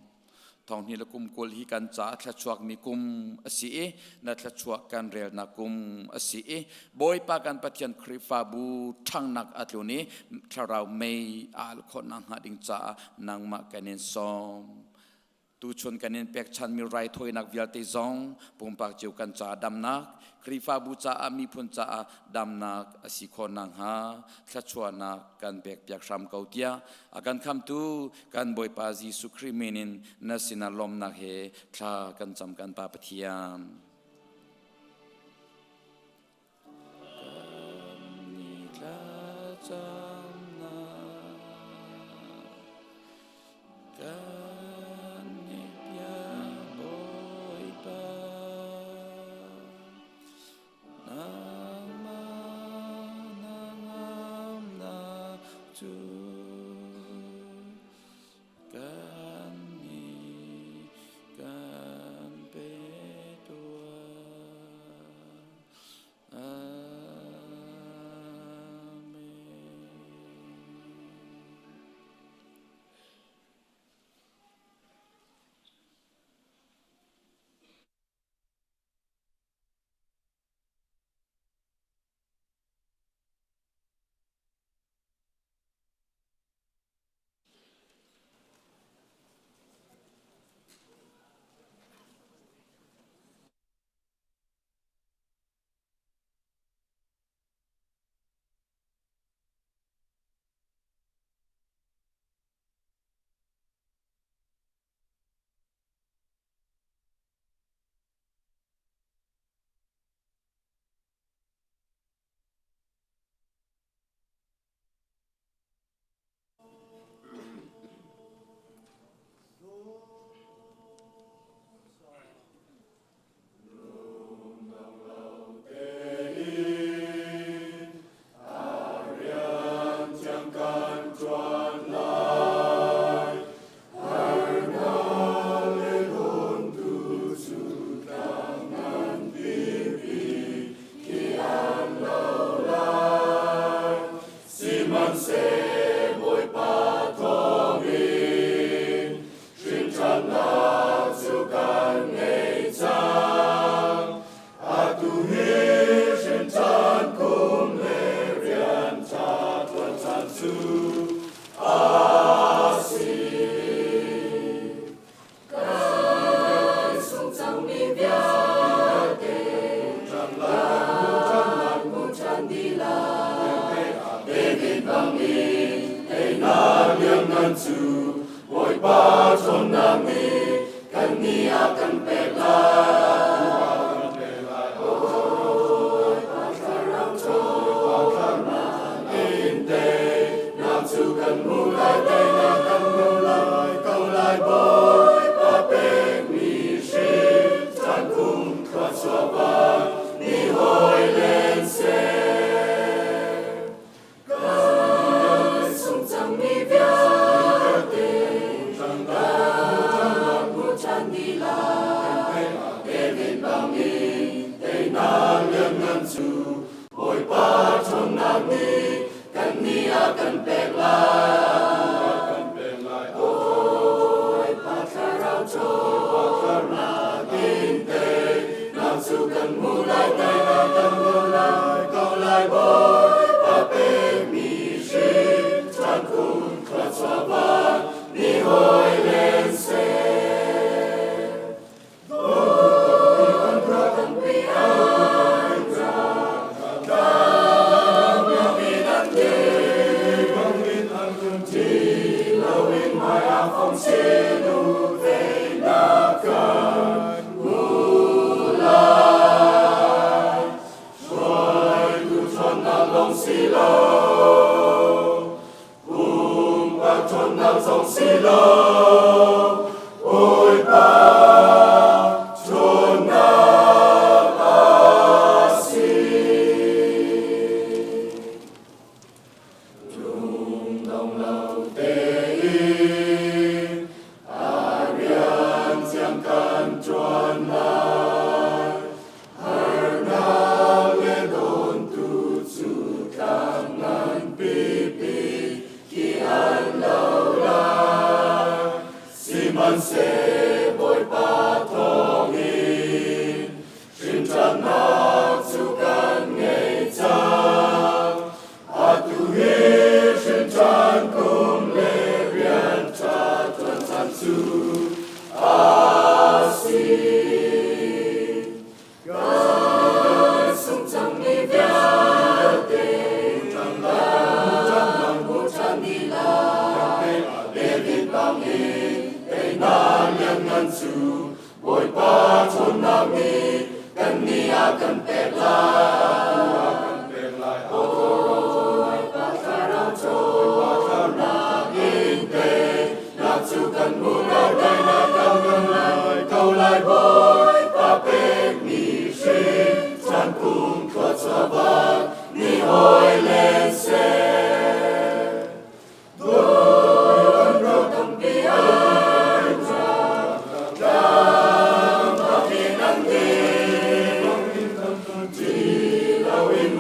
Thonghni le kum 20 hi kan caah thluachuakmi kum a si i na thluachuah kan relnak kum a si i Bawipa kan Pathian Khrihfabu ṭhangnak a tlun i thlarau mei a al khawh nakhnga ding caah nangmah kan in sawm. Tuchun kan in pekchanmi raithawinak vialte zong pumpak cio kan caah damnak, Khrihfabu caah miphun caah damnak a si khawh nakhnga thluachuahnak kan pekpiak hram ko tiah a kan khamtu kan Bawipa Jesuh Khrih min in na sinah lawmnak he thla kan cam kan Pa Pathian. Kan i thlacamnak kan i piak Bawipa. cu kan nih kan pe tuah. Amen.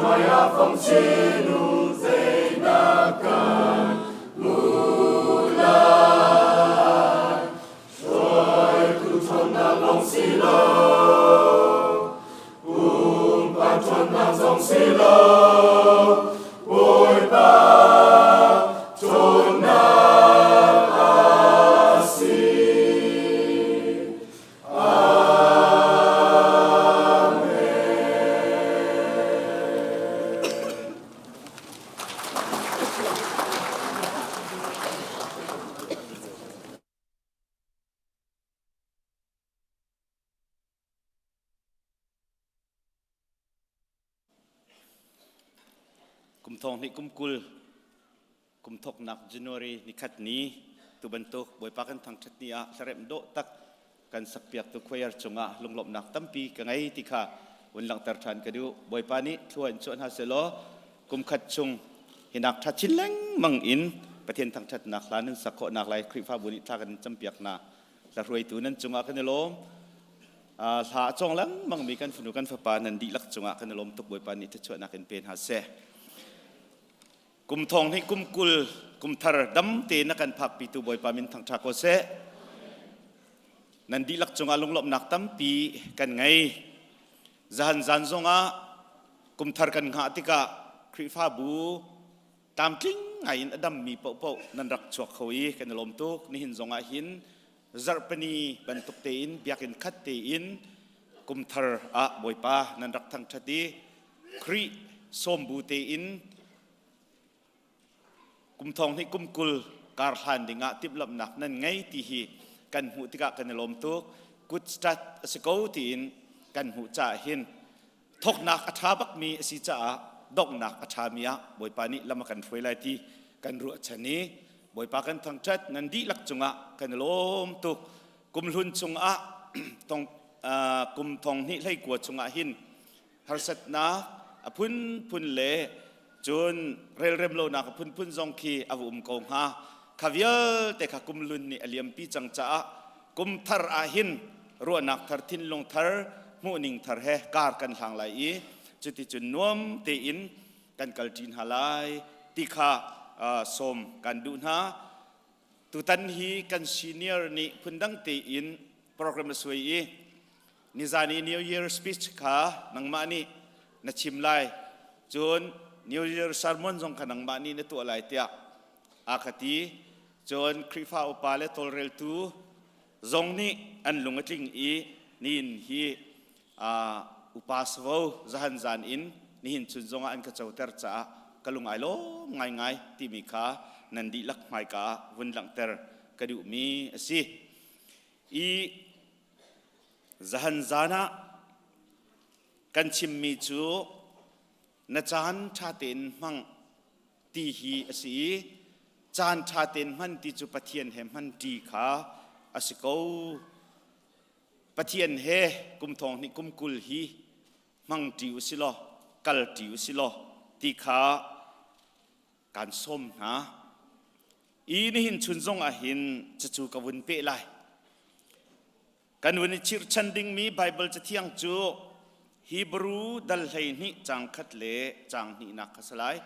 hmai ah fong chin u zeidah kan hmuh lai. Hruaitu ṭhawnnak lawng si lo, pumpak ṭhawnnak zong si lo, Bawipa ṭhawnnak a si. Kum thong hnih kum 20 kum thoknak January nikhat ni tu bantuk Bawipa kan thangṭhat ni ah hlaremh dawh tak kan sakpiak tu choir cungah lunglawmhnak tampi ka ngei ti kha vun langhter ṭhan ka duh. Bawipa nih thlua in chuah hna sehlaw kum khat chung hinak ṭha chin lengmang in Pathian thangṭhatnak hla nan sak khawhnak lai Khrihfabu nih thla kan in campiak hna. Hla hruaitu nan cungah kan i lawm. Hla a cawng lengmang mi kan fanu kan fapa nan dihlak cungah kan i lawm tuk Bawipa nih thluachuahnak in pe hna seh. Kum thong hnih kum 20 kum thar dam te na kan phakpitu Bawipa min thangṭha ko seh. Nan dihlak cungah lunglawmhnak tampi kan ngei. Zahan zan zongah kum thar kan hngah tikah Khrihfabu tlamtling ngai in a dammi paohpaoh nan rak chuak kho i kan i lawm tuk. Nihin zongah hin zarhpini bantuk tein biakinn khat tein kum thar ah Bawipa nan rak thangṭhat i Khrih sawmbu tein kum thong hnih kum 20 kar hlan dingah timhlamhnak nan ngei ti hi kan hmuh tikah kan i lawm tuk. Good start a si ko tiin kan hmuh caah hin thoknak a ṭha bakmi a si caah donghnak a ṭhami ah Bawipa nih lam a kan hruai lai ti kan ruahchan i Bawipa kan thangṭhat nan dihlak cungah kan i lawm tuk. Kum hlun chungah tong kum thong hnih hlei kua chungah hin harsatnak a phunphun le cun relrem lonak a phunphun zong khi a va um ko hnga. Kha vialte kha kumlun nih a liampi cang caah kum thar ah hin ruahnak thar, thinlung thar, hmuhning thar he kar kan hlang lai i cuticun nuam tein kan kalṭi hna lai ti kha sawm kan duh hna. Tutan hi kan senior nih phundang tein program a suai i Nizan i New Year speech kha nangmah nih na chim lai. Cun New Year sermon zong kha nangmah nih na tuah lai tiah a ka ti. Cun Khrihfa upa le tawlreltu zong nih an lung a tling i nihin hi upa savo zahan zan in nihin chun zongah an ka coter caah ka lung ai lawm ngaingai timi kha nan dihlak hmaika ah vun langhter ka duhmi a si. I Zahan zan ah kan chimmi cu na caan ṭha tein hmang ti hi a si i caan ṭha tein hman ti cu Pathian he hman ṭi kha a si ko. Pathian he kum thong hnih kum 20 hi hmang ṭi u si law kal ṭi u si law ti kha kan sawm hna. I nihin chun zong ah hin cucu ka vun peh lai. Kan vun i chirhchan dingmi Baibal Cathiang cu Hebrew dal 12 caang khat le caang hnihnak kha si lai.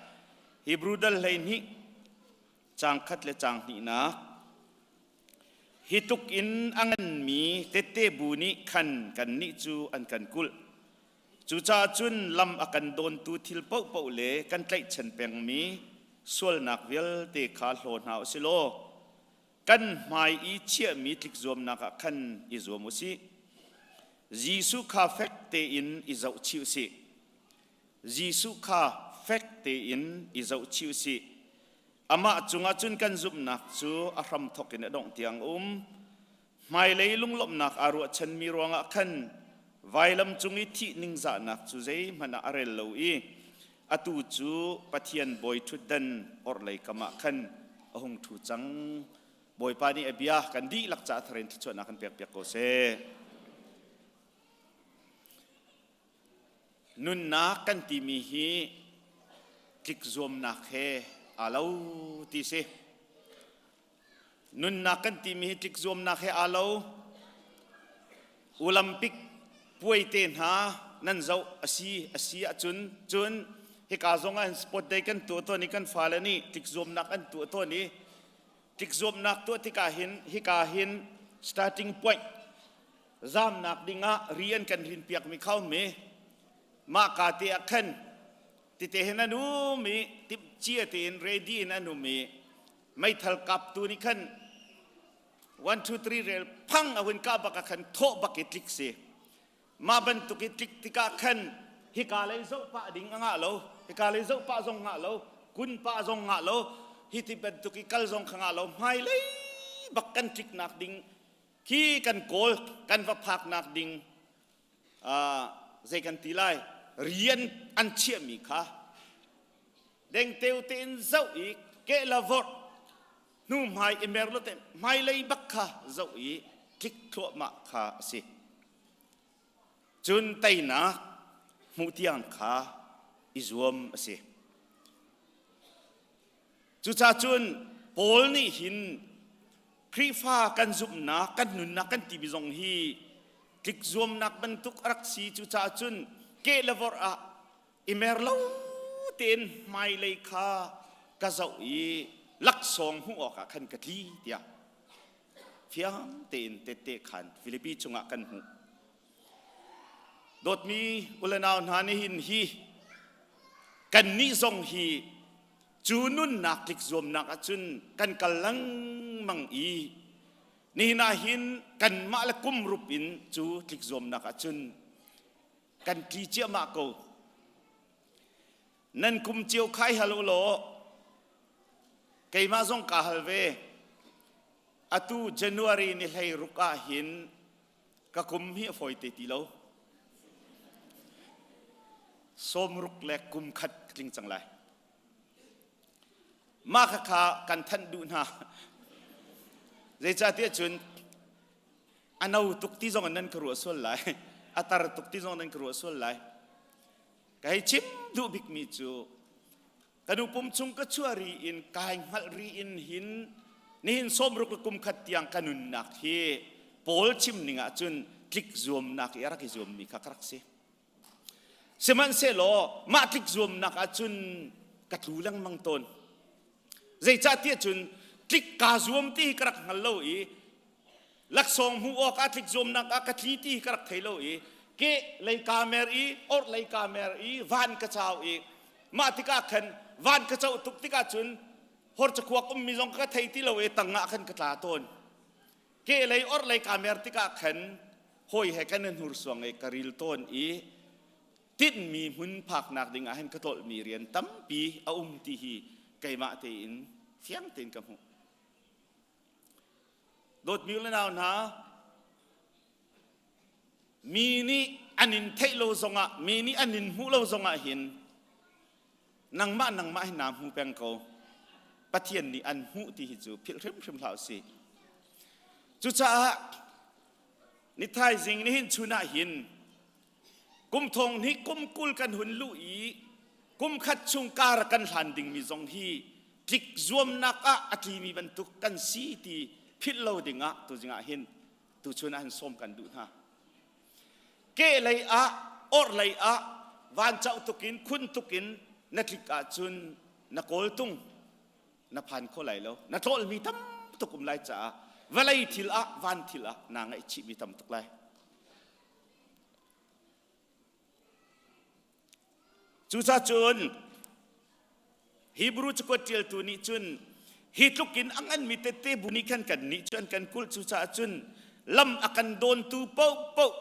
Hebrew dal 12 caang khat le caang hnihnak. Hi tluk in a nganmi tette bu nih khan kannih cu an kan kulh. Cucaah cun lam a kan dawntu thil paohpaoh le kan tlaihchan pengmi sualnak vialte kha hlaw hna u si law kan hmai i chiahmi tlikzuamnak ah khan i zuam u sih. Jesuh kha fek tein i zohchih u sih. Jesuh kha fek tein i zohchih u sih. Amah cungah cun kan zumhnak cu a hramthawk in a dongh tiang a um. Hmailei lunglawmhnak aa ruahchanmi ruangah khan vailam cung i thih ningzahnak cu zeihmanh ah a rel lo i atu cu Pathian bawi ṭhutdan orhlei kam ah khan a hung ṭhu cang. Bawipa nih a bia kan dihlak caah thar in thluachuahnak kan pekpiak ko seh. Nunnak kan timi hi tlikzuamnak he aa lo ti si. Nunnak kan timi hi tlikzuamnak he aa lo. Olympic puai te hna nan zoh a si a si ahcun cun. Hika zong ah sport day kan tuah tawn i kan fale nih tlikzuamnak an tuah tawn i tlikzuamnak tuah tikah hin hika hin starting point zamnak dingah ri an kan rin piakmi kha um i mah ka te ah khan tite hin an um i timhcia tein ready in an um i meithal kaptu nih khan 1 2 3 rel phang a hun kah bak ah khan thawh bak i tlik si. Mah bantuk i tlik tikah khan hika lei zoh pah ding a ngah lo, hika lei zoh pah zong ngah lo, kun pah zong ngah lo, hi ti bantuk i kal zong kha ngah lo, hmailei bak kan tliknak ding khi kan kawl kan va phaknak ding uh, zei kan ti lai rian an chiahmi kha dengteo tein zoh i keh la vorh hnu hmai i mer lo te hmailei bak kha zoh i tlik thluahmah kha a si. Cun teinak hmuh tiang kha i zuam a si. Cucaah cun Paul nih hin Khrihfa kan zumhnak, kan nunnak kan timi zong hi tlik zuamnak bantuk a rak si. Cucaah cun keh le vorh ah i mer lo tein hmailei kha ka zoh i laksawng hmuh awkah khan ka tli tiah fiang tein tette khan Filipi chungah kan hmuh. Dawtmi ulenau hna nihin hi kannih zong hi cu nunnak tlik zuamnak ahcun kan kal lengmang i nihin ah hin kanmah le kum rup in cu tlik zuamnak ahcun kan tli ciahmah ko. Nan kum cio khai hal u law keimah zong kaa hal ve. Atu January ni hlei ruk ah hin ka kum hi a fawi te ti lo. Sawmruk le kum khat tling cang lai. Mah khakha kan thanh duh hna. Zeicahtiah cun a no tuk ti zong in nan ka ruah sual lai. A tar tuk ti zong nan ka ruah sual lai. Ka hei chim duh bikmi cu ka nu pum chung ka chuah ri in kai hngalh ri in hin nihin sawmruk le kum khat tiang ka nunnak hi Paul chim ning ah cun tlik zuamnak i a rak i zuammi kha ka rak si. Sihmanhsehlaw mah tlik zuamnak ah cun ka tlu lengmang tawn. Zeicahtiah cun tlik kaa zuam ti hi ka rak hngal lo i laksawng hmuh awk ah tlik zuamnak ah ka tli ti hi ka rak thei lo i ke lei kaa mer i orh lei kaa mer i van ka cau i mah tikah khan van ka coh tuk tikah cun hor cakuak ummi zong ka thei ti lo i tangah khan ka tla tawn. Ke lei orh lei kaa mer tikah khan hawi he kan i hnursuang i ka ril tawn i tinhmi hmun phaknak ding ah hin ka tlolhmi rian tampi a um ti hi keimah tein fiang tein ka hmuh. Dawtmi le nau hna, mi nih an in theih lo zongah, mi nih an in hmuh lo zongah hin nangmah nangmah hi naa hmu peng ko. Pathian nih an hmuh ti hi cu philh hrimhrim hlah usih. Cucaah ni thaizing nihin chun ah hin kum thong hnih kum 20 kan hun luh i kum khat chung kar kan hlan dingmi zong hi tlik zuamnak ah a tlimi bantuk kan si ti philh lo dingah tuzing ah hin tuchun ah hin sawm kan duh hna. Ke lei ah orh lei ah van cauh tukin khun tukin na tlik ahcun na kawltung na phan kho lai lo na tlawlmi tam tuk um lai caah vawlei thil ah van thil ah naa ngaihchihmi tam tuk lai. Cucacun Hebrew cakuat ṭialtu nih cun hi tluk in a nganmi tette bu nih khan kan nih cu an kan kulh cucaah cun lam a kan dawntu paohpaoh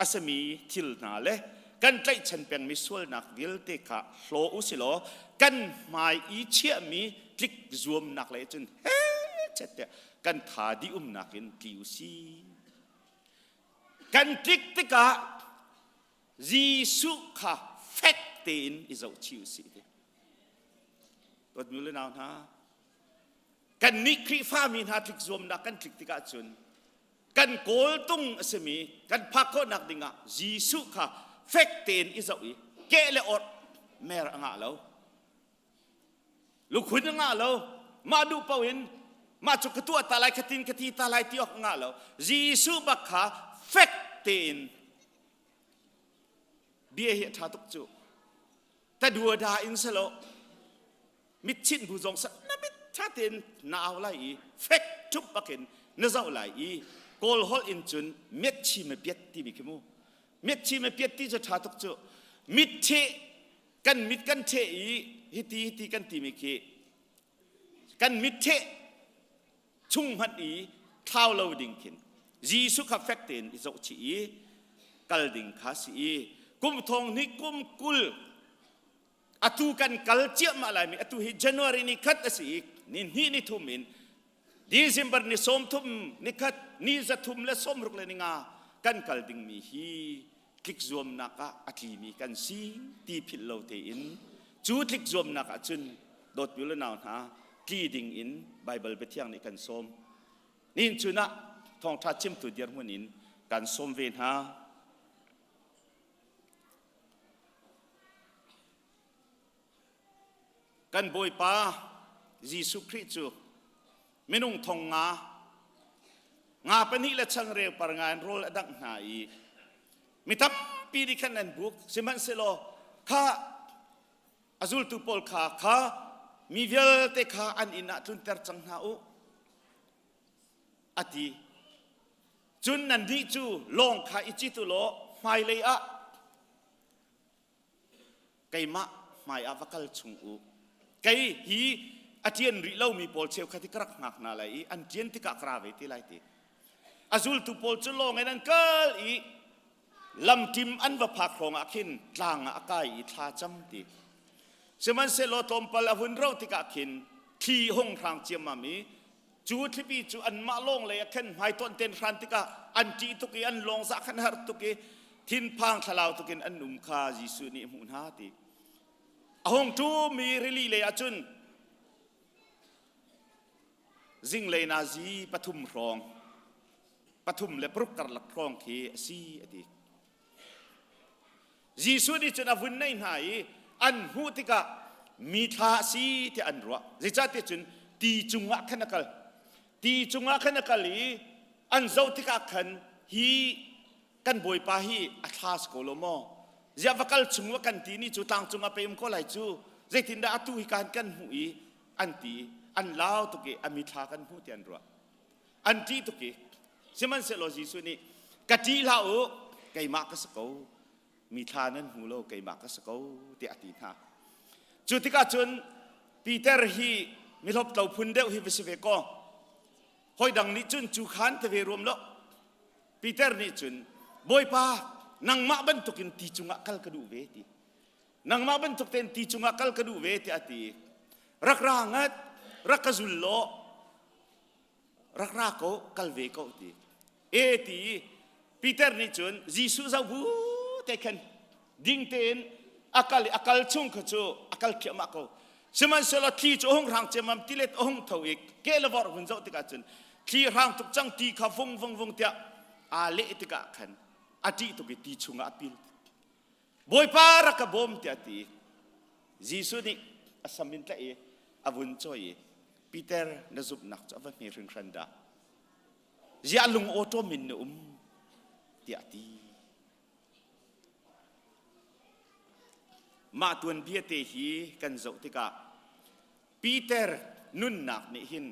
a simi thil hna le kan tlaihchan pengmi sualnak vialte kha hlaw u silaw kan hmai i chiahmi tlik zuamnak lei cun hechet tiah kan tha dih umnak in tli u si. Kan tlik tikah Jesuh kha fek tein i zohchih u sih ti. Dawtmi le nau hna, kannih Khrihfami hna tlik zuamnak kan tlik tikah cun kan kawltung a simi kan phak khawhnak dingah Jesuh kha fek tein i zoh i keh le orh mer a ngah lo. Lukhun a ngah lo. Mah duh paoh in mah cu ka tuah ta lai, ka tin ka ti ta lai ti awk a ngah lo. Jesuh bak kha fek tein bia hi a ṭha tuk cu. Taduada in selo mit chinh bu zong sa na mit tha tein na au lai i fek ṭhup bakin na zoh lai i kawl holh in cun met chi me piat timi khi mu met chi me piat ti cu ṭha tuk cu mit ṭheh kan mit kan ṭheh i hiti hiti kan timi khi kan mit ṭheh chung hmanh i thlau lo ding khin Jesuh kha fek tein i zoh chih i kal ding kha si i kum thong hnih kum 20 atu kan kal ciahmah laimi atu hi January ni khat a si i ni hnih ni thum in December ni 30 ni khat ni 365 kan kal dingmi hi tlik zuamnak ah a tlimi kan si ti philh lo tein cu tlik zuamnak ah cun dawtmi le nau hna tli ding in Baibal biathiang nih kan sawm. Nihin chun ah thawngṭha chimtu dirhmun in kan sawm ve hna. Kan Bawipa Jesuh Khrih cu minung thong nga nga pahnih le changreu par nga in rawl a dangh hna i mi tampi nih khan an buk sihmanhsehlaw kha a zultu pawl kha kha mi vialte kha an inn ah tlunter cang hna u a ti cun nannih cu lawng kha i cit u law hmailei ah keimah hmai ah va kal chung u kei hi a ṭian rih lomi pawl cheukhat hi ka rak hngak hna lai i an ṭian tikah ka ra ve te lai ti a zultu pawl cu lawng in an kal i lamṭim an va phak hrawng ah khin tlang ah a kai i thla cam ti sihmanhsehlaw tlawmpal a hun ro tikah khin thli hung hrang ciammam i Cu thlipi cu anmah lawng lei ah khan hmaitonh ten hran tikah an ṭih tuk i an lawng zah khan har tuk i thinphang thlalau tuk in an um kha Jesuh nih a hmuh hna ti. A hung ṭumi rili lei ah cun zinglei nazi pathum hrawng pathum le paruk karlak hrawng khi a si a ti. Jesuh nih cun a vun nei hna i an hmuh tikah mi thla a si tiah an ruah. Zeicahtiah cun ti cungah khan a kal. Ti cungah khan a kal i an zoh tikah khan hi kan bawipa hi a thla si ko lo maw? Ziah va kal chung va kan ti ni cu tlang cungah pei um ko lai cu. Zeitindah atu hi kan kan hmuh i an ti an lau tuk i a mithla kan hmuh ti an ruah. An ṭih tuk i sihmanhsehlaw Jesuh nih ka ṭih hlah u keimah ka si ko mi thla nan hmu lo keimah ka si ko tiah a ti hna. Cu tikah cun Peter hi mihloptlo phun deuh hi va si ve kaw hawi dang nih cun cu khan te ve ruam lo Peter nih cun Bawipa nangmah bantukin ti cungah kal ka duh ve ti nangmah bantuk tein ti cungah kal ka duh ve tiah a ti rak ra ngat rak ka zul law rak ra ko kal ve ko ti e ti Peter nih cun Jesuh zoh bu te khan ding tein a kal i a kal chung kha cu a kal khiahmah ko sihmanhsehlaw thli cu a hung hrang ciammam tilet a hung tho i ke le vorh hun zoh tikah cun thli hrang tuk cang ti kha vung vung vung tiah aa leh tikah khan a ṭih tuk i ti chungah a pil Bawipa rak ka bawm tiah a ti. Jesuh nih a sam in tlaih i a vun cawi i Peter na zumhnak cu a va hme hringhran dah. Ziah lung awṭawm in na um tiah a ti. Mah tuanbia te hi kan zoh tikah Peter nunnak nih hin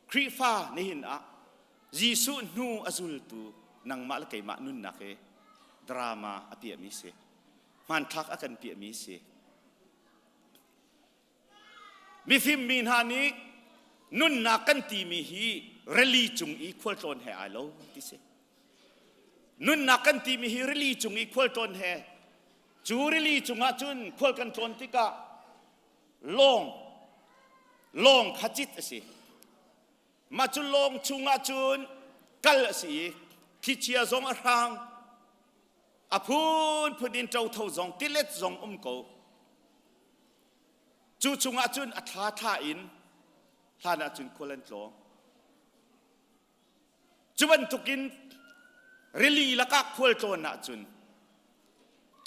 Khrihfa nihin ah Jesuh hnu a zultu nangmah le keimah nunnak hi drama a piahmi si. Hmanthlak a kan piahmi si. Mifim mi hna nih nunnak kan timi hi rili cung i khualtlawn he ai lo ti si. Nunnak kan timi hi rili cung i khualtlawn he cu rili cungah cun khual kan tlawn tikah lawng lawng kha cit a si mah cu lawng chungah cun kal a si i thlichia zong a hrang a phunphun in ṭotho zong tilet zong um ko cu chungah cun a thla thla in hlan ah cun khual an tlawng Cu bantukin rili lakah khualtlawn ahcun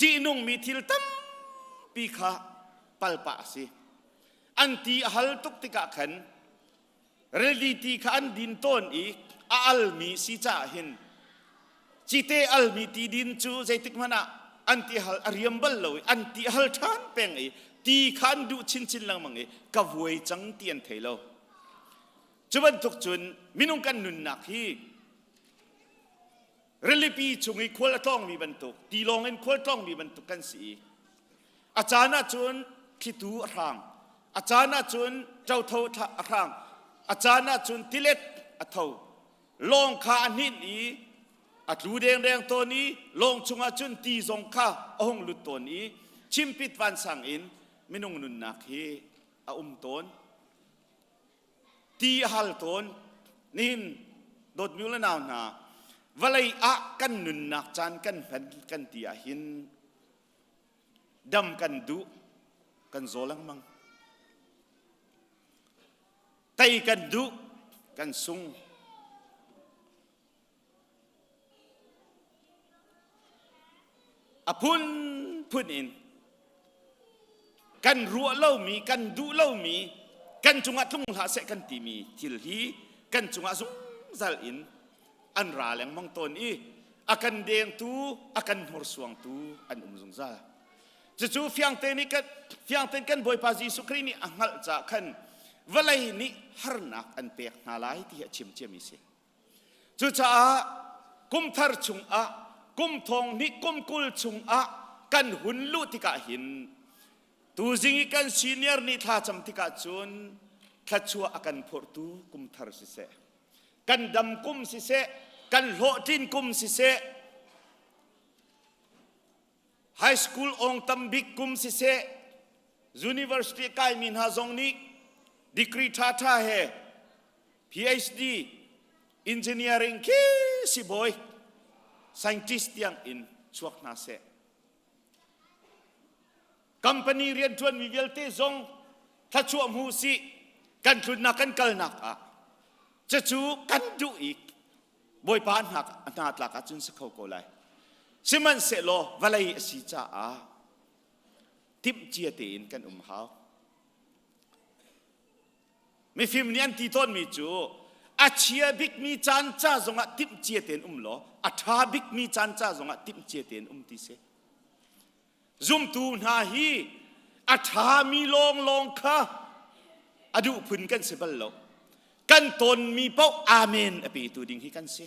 ṭihnungmi thil tampi kha palpah a si. An ti a hal tuk tikah khan rili ti kha an din tawn i a almi si caah hin cite almi ti din cu zeitik hmanh ah An ti hal a riam bal lo i an ti hal ṭhan peng i ti kha an duh chinchin lengmang i ka vuai cang ti an thei lo. Cu bantuk cun minung kan nunnak hi rilipi chung i khual a tlawngmi bantuk, tilawng in khual tlawngmi bantuk kan si i a caan ahcun thlitu a hrang, a caan ahcun ṭotho a hrang, a caan ahcun tilet a tho. Lawng kha a hninh i a tlu dengdeng tawn i lawng chungah cun ti zong kha a hung lut tawn i chimpit vansang in minung nunnak hi a um tawn. Ti a hal tawn. Nihin dawtmi u le nau hna, vawlei ah kan nunnak caan kan hman kan ti ahhin dam kan duh, kan zaw lengmang. Tei kan duh, kan sung. A phunphun in kan ruah lomi, kan duh lomi, kan cungah tlung hlah seh kan timi thil hi kan cungah zungzal in an ra lengmang tawn i a kan dengtu, a kan hnursuangtu an um zungzal. Cucu fiangte nih kan fiangten kan Bawipa Jesuh Khrih nih a hngalh caah khan vawlei nih harnak an pek hna lai ti hi a chim ciami si. Cucaah kum thar chungah kum thong hnih kum 20 chungah kan hun luh tikah hin tuzing i kan senior nih thla cam tikah cun thluachuah a kan phurhtu kum thar siseh, kan dam kum siseh, kan hlawhtlin kum siseh, high school ong tam bik kum siseh, university kaimi hna zong nih degree ṭhaṭha he PhD engineering khi sibawi scientist tiang in chuak hna seh. Company rianṭuanmi vialte zong thluachuah hmu sih kan tlunnak kan kalnak ah cucu kan duh i Bawipa hna hna tlak ahcun si kho ko lai. Sihmanhsehlaw vawlei a si caah timhcia tein kan um hau. Mifim nih an ti tawnmi cu a chia bikmi caan ca zongah timhcia tein um law a ṭha bikmi caan ca zongah timhcia tein um ti si. Zumtu hna hi a ṭhami lawnglawng kha a duh phun kan si bal lo. Kan tawnmi paoh amen a petu ding hi kan si.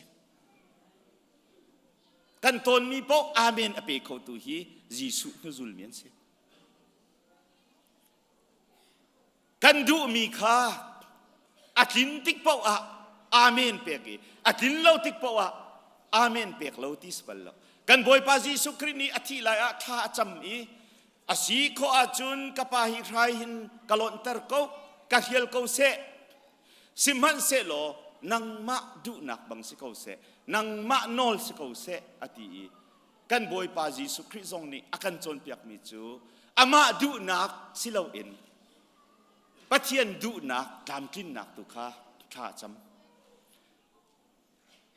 Kan tawnmi paoh amen a pe khotu hi Jesuh hnuzulmi an si. Kan duhmi kha a tlin tik paoh ah amen pek i a tlin lo tik paoh ah amen pek lo ti si bal lo. Kan Bawipa Jesuh Khrih nih a thih lai ah thla a cam i a si khawh ahcun ka pa hi hrai hin ka lawnhter ko, ka hrial ko seh. Sihmanhsehlaw nangmah duhnak bang si ko seh, nangmah nawl si ko seh a ti i kan Bawipa Jesuh Khrih zong nih a kan cawnpiakmi cu amah duhnak si loin Pathian duhnak tlamtlinnak tu kha thla a cam.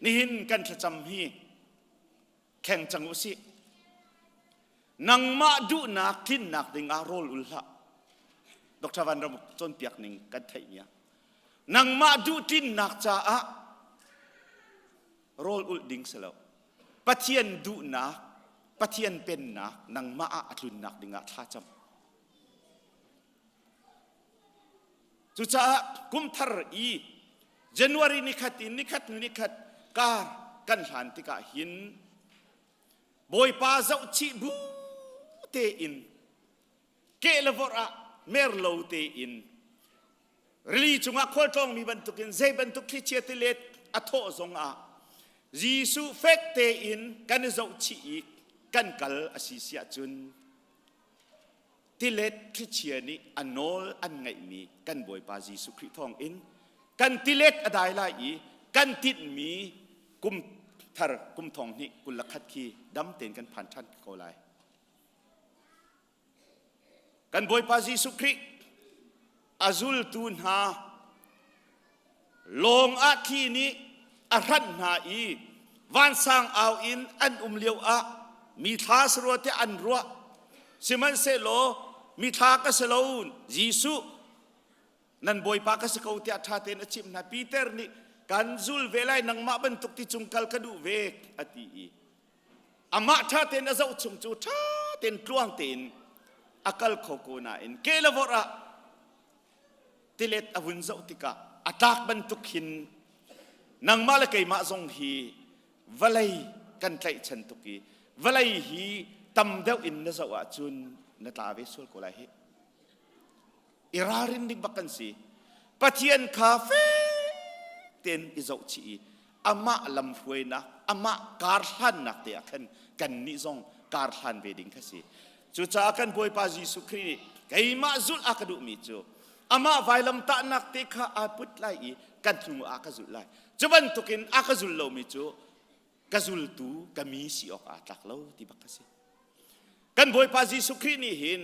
Nihin kan thlacam hi thleng cang u sih. Nangmah duhnak tlinnak dingah rawl ul hlah. Dr. Van Ram cawnpiak ning kan theih mi ah nangmah duh tlinnak caah rawl ulh ding si lo. Pathian duhnak, Pathian pennak nangmah ah a tlunnak dingah thla cam. Cucaah kum thar i January nikhat in nikhat hnu nikhat kar kan hlan tikah hin Bawipa zohchih bu tein keh le vorh ah mer lo tein Rili cungah khualtlawngmi bantukin zei bantuk thlichia tilet a thawh zongah Jesuh fek tein kan i zohchih i kan kal a si si ahcun tilet thlichia nih a nawl an ngeihmi kan Bawipa Jesuh Khrih thawngin kan tilet a dai lai i kan tinhmi kum thar kum thong hnih 21 khi dam tein kan phan ṭhan ko lai. Kan Bawipa Jesuh Khrih a zultu hna lawng ah thli nih a hranh hna i vansang au in an um lio ah mi thla si rua tiah an ruah. Sihmanhsehlaw mi thla ka si lo Jesuh nan Bawipa ka si ko tiah ṭha tein a chimh hna. Peter nih kan zul ve lai nangmah bantuk ti cung kal ka duh ve a ti i. Amah ṭha tein a zoh chung cu ṭha tein tluang tein a kal kho ko nain ke le vorh ah tilet a vun zoh tikah a tlak bantuk hin nangmah le keimah zong hi vawlei kan tlaihchan tuk i vawlei hi tam deuh in na zoh ahcun na tla ve sual ko lai hih. I ralrin ding bak kan si. Pathian kha fek tein i zoh chih i amah lamhruainak, amah karhlannak te ah khan kannih zong karhlan ve ding kha si. Cucaah kan Bawipa Jesuh Khrih nih keimah zulh a ka duhmi cu amah vailamtahnak te kha aa put lai i kan hnu ah ka zulh lai. Cu bantukin a ka zul lomi cu ka zultu ka mi si awk aa tlak lo ti bak kha si. Kan Bawipa Jesuh Khrih nih hin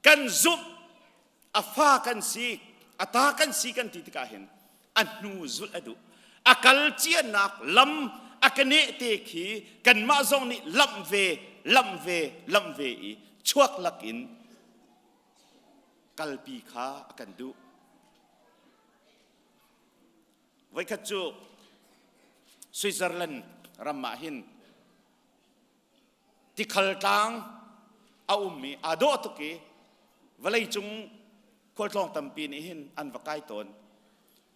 kan zumh a fa kan si a ta kan si kan ti tikah hin a hnu zulh a duh a kal cianak lam a ka neh te khi kanmah zong nih lamh ve lamh ve lamh ve i chuak lakin kalpi kha a kan duh voikhat cu Switzerland ram ah hin Tikhal tlang a um i aa dawh tuk i vawleicung khualtlawng tampi nih hin an va kai tawn.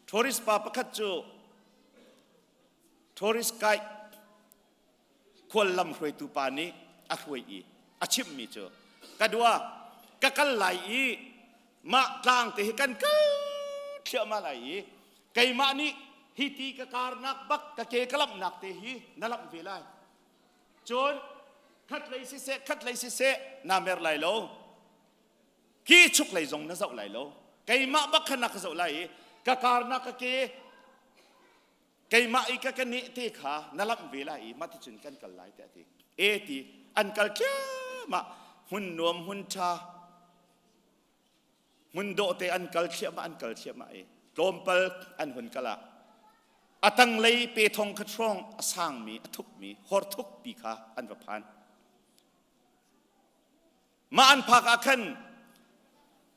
Tourist pa pakhat cu tourist guide khuallam hruaitu pa nih a hruai i a chimhmi cu ka dua ka kal lai i mah tlang te hi kan kal thliahmah lai i keimah nih hi ti ka karnak bak ka ke ka lamhnak te hi na lamh ve lai Cun khatlei siseh khatlei siseh naa mer lai lo. Ki chuklei zong na zoh lai lo. Keimah bak khan na ka zoh lai i ka karnak ka ke keimah i ka ka neh te kha na lamh ve lai i mah ticun kan kal lai tiah a ti. E ti an kal thliahmah hmun nuam hmun ṭha Hmun dawh te an kal thliahmah an kal thliahmah i tlawmpal an hun kal ah a tanglei pe thong khat hrawng a sangmi a thukmi hor thukpi kha an va phan. Mah an phak ah khan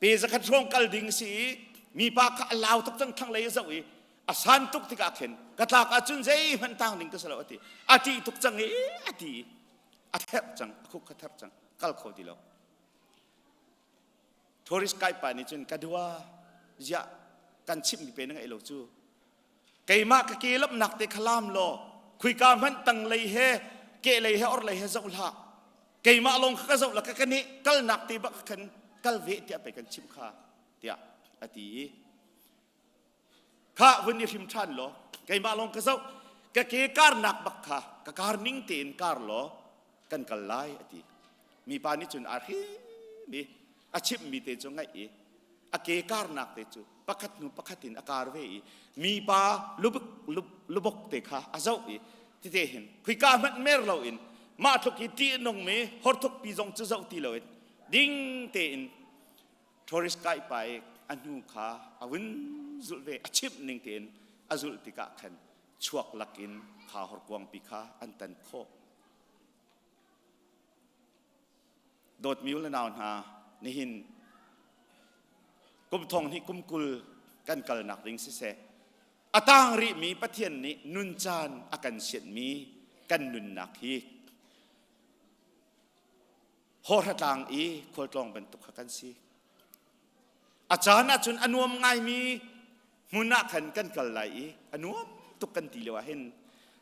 pe zakhat hrawng kal ding si i mipa kha a lau tuk cang thlanglei a zoh i a san tuk tikah khin ka tlak ahcun zeihmanh tang ding ka si lo a ti. A ṭih tuk cang i a ti a therh cang a khuk kha therh cang kal kho ti lo. Tourist guide pa nih cun ka dua ziah kan chimhmi pe na ngeih lo cu keimah ka ke lamnak te kha lam law khuika hmanh tanglei he kehlei he orhlei he zoh hlah keimah lawng kha ka zoh la ka ka nih kalnak te bak khan kal ve tiah pei kan chimh kha tiah a ti i Khah vun i hrim ṭhan law keimah lawng ka zoh ka ke karnak bak kha ka kar ning tein kar law kan kal lai a ti. Mipa nih cun aa hrim i a chimhmi te cu ngaih i a ke karnak te cu pakhat hnu pakhat in a kar ve i mipa lubuk lubok te kha a zoh i tite hin khuika hmanh mer loin mah tluk i ṭih a nungmi horthukpi zong cu zoh ti loin ding tein Tourist guide pa i a hnu kha a vun zulh ve a chimh ning tein a zulh tikah khan chuak lakin kha horkuangpi kha an tan khawh. Dawtmi u le nau hna, nihin kum thong hnih kum 20 kan kalnak ding siseh, a tang rihmi Pathian nih nun caan a kan sianhmi kan nunnak hi hawhra tlang i khualtlawng bantuk kha kan si. A caan ahcun a nuam ngaimi hmun ah khan kan kal lai i a nuam tuk kan ti lio ah hin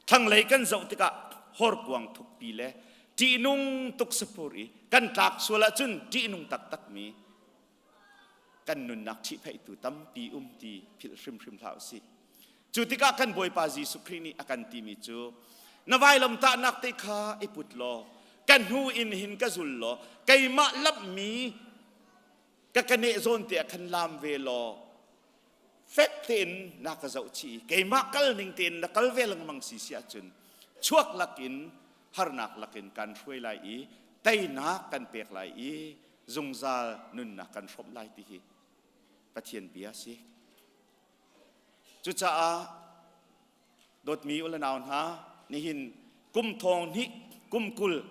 thlanglei kan zoh tikah horkuang thukpi le ṭihnung tuk sapur i kan tlak sual ahcun ṭihnung taktakmi kan nunnak ṭhihphaihtu tampi um ti philh hrimhrim hlah usih. Cu tikah kan Bawipa Jesuh Khrih nih a kan timi cu na vailamtahnak te kha i put law ka hnu in hin ka zul law keimah lamhmi ka ka neh zawn te ah khan lam ve law fek tein na ka zoh chih i keimah kal ning tein na kal ve lengmang si si ahcun chuak lakin harnak lakin kan hruai lai i teinak kan pek lai i zungzal nunnak kan hrawmh lai ti hi Pathian bia a si. Cucaah dawtmi u le nau hna, nihin kum thong hnih kum 20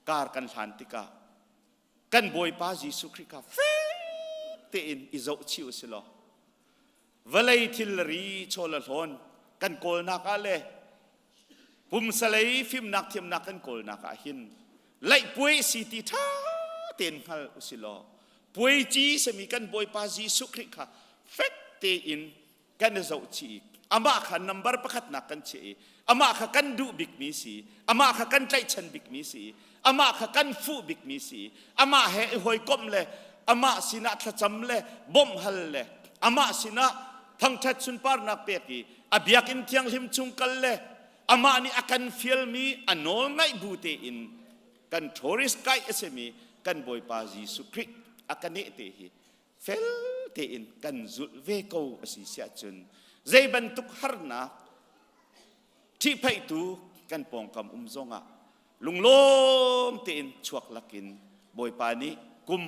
kar kan hlan tikah kan Bawipa Jesuh Khrih kha fek tein i zoh chih u si law vawlei thilri chaw le hlawn kan kawlnak ah le Pumsalei fimnak thiamnak kan kawlnak ah hin laihpuai si ti ṭha tein hngal usilaw puai ci sami kan Bawipa Jesuh Khrih kha fek tein kan i zoh chih i amah kha nambar pakhatnak kan chiah i amah kha kan duh bikmi si, amah kha kan tlaihchan bikmi si, amah kha kan fuh bikmi si, amah he i hawikomh le amah sinah thlacam le bawmh hal le amah sinah thangṭhat sunparnak pek i a biakinn thianghlim chung kal le amah nih a kan fialmi a nawl ngaih bu tein kan tourist guide a simi kan Bawipa Jesuh Khrih a ka neh te hi fel tein kan zulh ve ko a si siah cun zei bantuk harnak ṭhihphaihtu kan pawngkam um zongah lunglawm tein chuak lakin Bawipa nih kum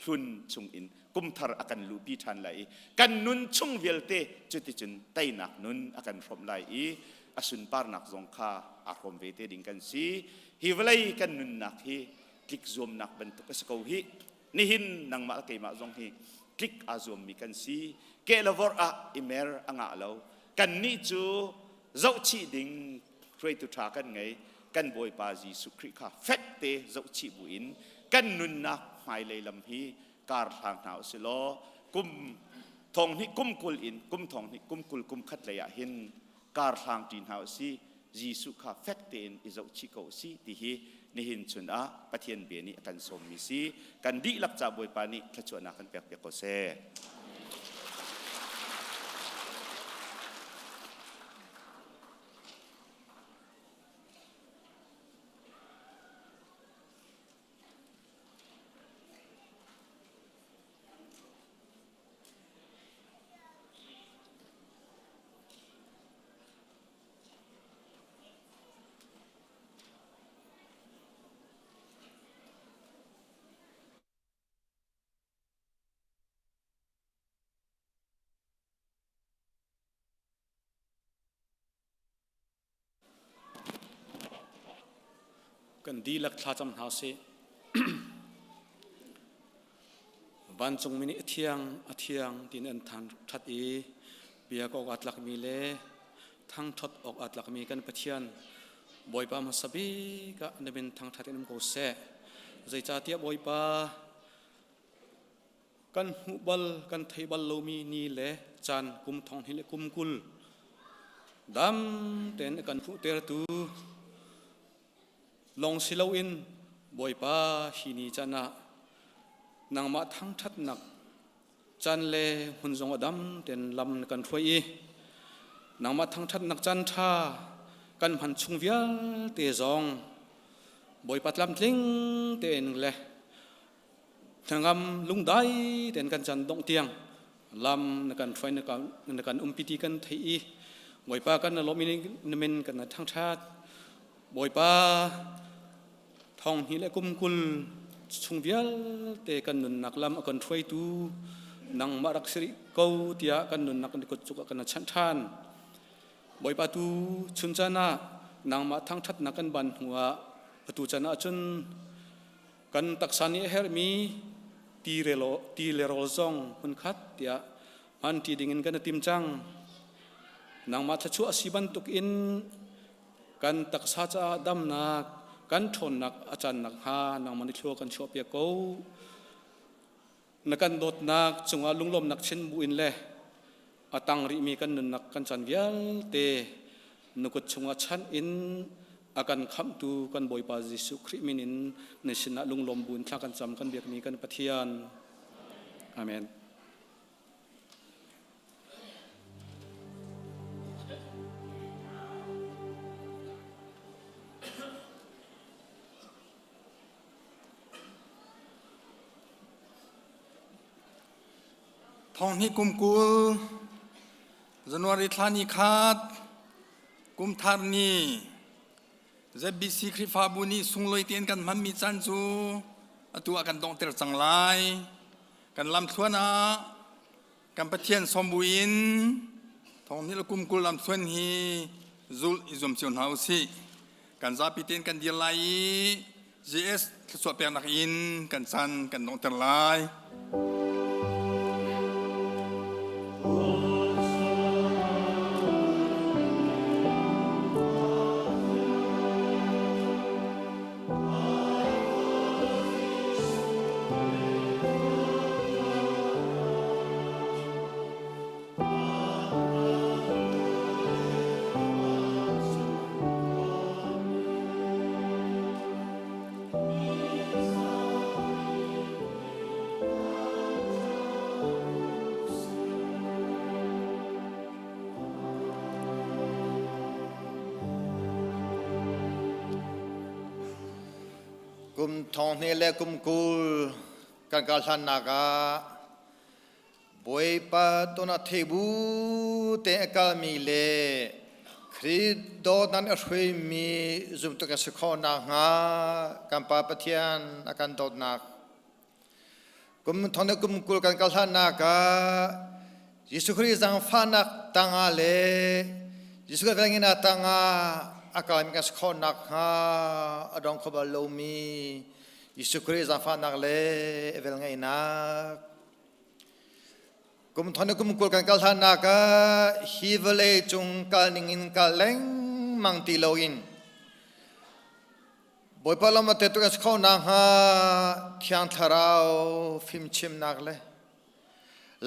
hlun chungin kum thar a kan luhpi ṭhan lai i kan nun chung vialte cuticun teinak nun a kan hrawmh lai i a sunparnak zong kha aa hrawm ve te ding kan si. Hi vawlei kan nunnak hi tlik zuamnak bantuk a si ko hih. Nihin nangmah le keimah zong hi tlik aa zuammi kan si. Keh le vorh ah i mer a ngah lo. Kannih cu zohchih ding hruaitu ṭha kan ngei. Kan Bawipa Jesuh Khrih kha fekte zohchih buin kan nunnak hmailei lam hi kar hlang hna usih law kum thong hnih kum 20 in kum thong hnih kum 20 kum khat lei ah hin kar hlang ṭi hna usih. Jesuh kha fek tein i zohchih ko usih ti hi nihin chun ah Pathian bia nih a kan sawmmi si. Kan dihlak ca Bawipa nih thluachuahnak kan pek piak ko seh. Kan dihlak thlacam hna usih. Vancungmi nih a thiang, a thiang tiin an thangṭhat i biak awk aa tlakmi le thangṭhat awk aa tlakmi kan Pathian Bawipa hmasa bik ah na min thangṭhat in um ko seh. Zeicahtiah Bawipa kan hmuh bal, kan thei bal lomi ni le caan kum thong hnih le kum 20 dam tein a kan hmuhtertu Lawng si loin Bawipa hi ni can ah nangmah thangṭhatnak caan le hmun zong a dam tein lam na kan hruai i nangmah thangṭhatnak caan ṭha kan hman chung vialte zong Bawipa tlamtling tein le hnangam lungdai tein kan caan dongh tiang lam na kan hruai na kan umpi ti kan theih i Bawipa kan na lawm i na min kan na thangṭhat. Bawipa thong hnih le kum 20 chung vialte kan nunnak lam a kan hruaitu nangmah rak si rih ko tiah kan nunnak kan kut cuk ah kan chanh ṭhan. Bawipa tu chun caan ah nangmah thangṭhatnak kan ban hnu ah atu caan ah cun kan taksa nih a herhmi ti le rawl zong hmunkhat tiah hmanṭi dingin kan i tim cang. Nangmah thluachuah a si bantuk in kan taksa caah damnak, kan ṭhawnnak a can nakhnga nangmah nih thlua kan chuahpiak ko. Na kan dawtnak cungah lunglawmnak chin buin le a tang rihmi kan nunnak kan caan vialte na kut chungah chanh in a kan khamhtu kan Bawipa Jesuh Khrih min in na sinah lunglawm buin thla kan cam kan biakmi kan Pathian. Amen. Thong hnih kum 20 January thla ni khat kum thar ni ZBC Khrihfabu nih sunglawi tein kan hmanmi caan cu atu ah kan donghter cang lai. Kan lamthluan ah kan Pathian sawm buin thong hnih le kum 20 lamthluan hi zulh i zuam cio hna usih. Kan zapi tein kan dir lai i JS thluachuah peknak in kan caan kan donghter lai. Kum thong hnih le kum 20 kan kal hlannak ah Bawipa ton a thei bu te a kalmi le Khrih dawtnak a hruaimi zumtu kan si khawh nakhnga kan Pa Pathian a kan dawtnak. Kum thong le kum 20 kan kal hlannak ah Jesuh Khrih zaangfahnak tangah le Jesuh Khrih velngeihnak tangah a kalmi kan si khawh nakhnga a dong kho bal lomi Jesuh Khrih zaangfahnak le a velngeihnak. Kum thong le kum 20 kan kal hlannak ah hi vawlei cung kal ning in kal lengmang ti loin Bawipa lam a tetu kan si kho nakhnga Thiang Thlarau fimchimnak le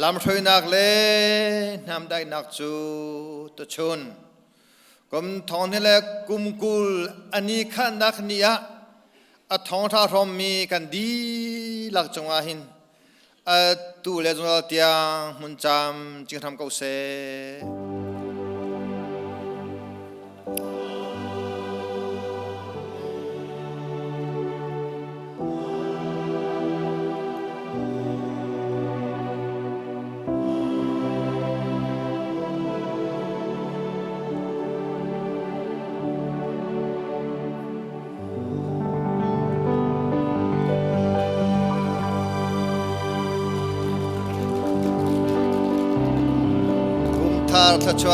lamhruainak le hnamdaihnak cu tuchun kum thong hnih le kum 20 ani khannak ni ah a thawngṭha hrawmmi kan dihlak cungah hin atu le zungzal tiang hmun cam cing hram ko seh. Kum thar thluachuah.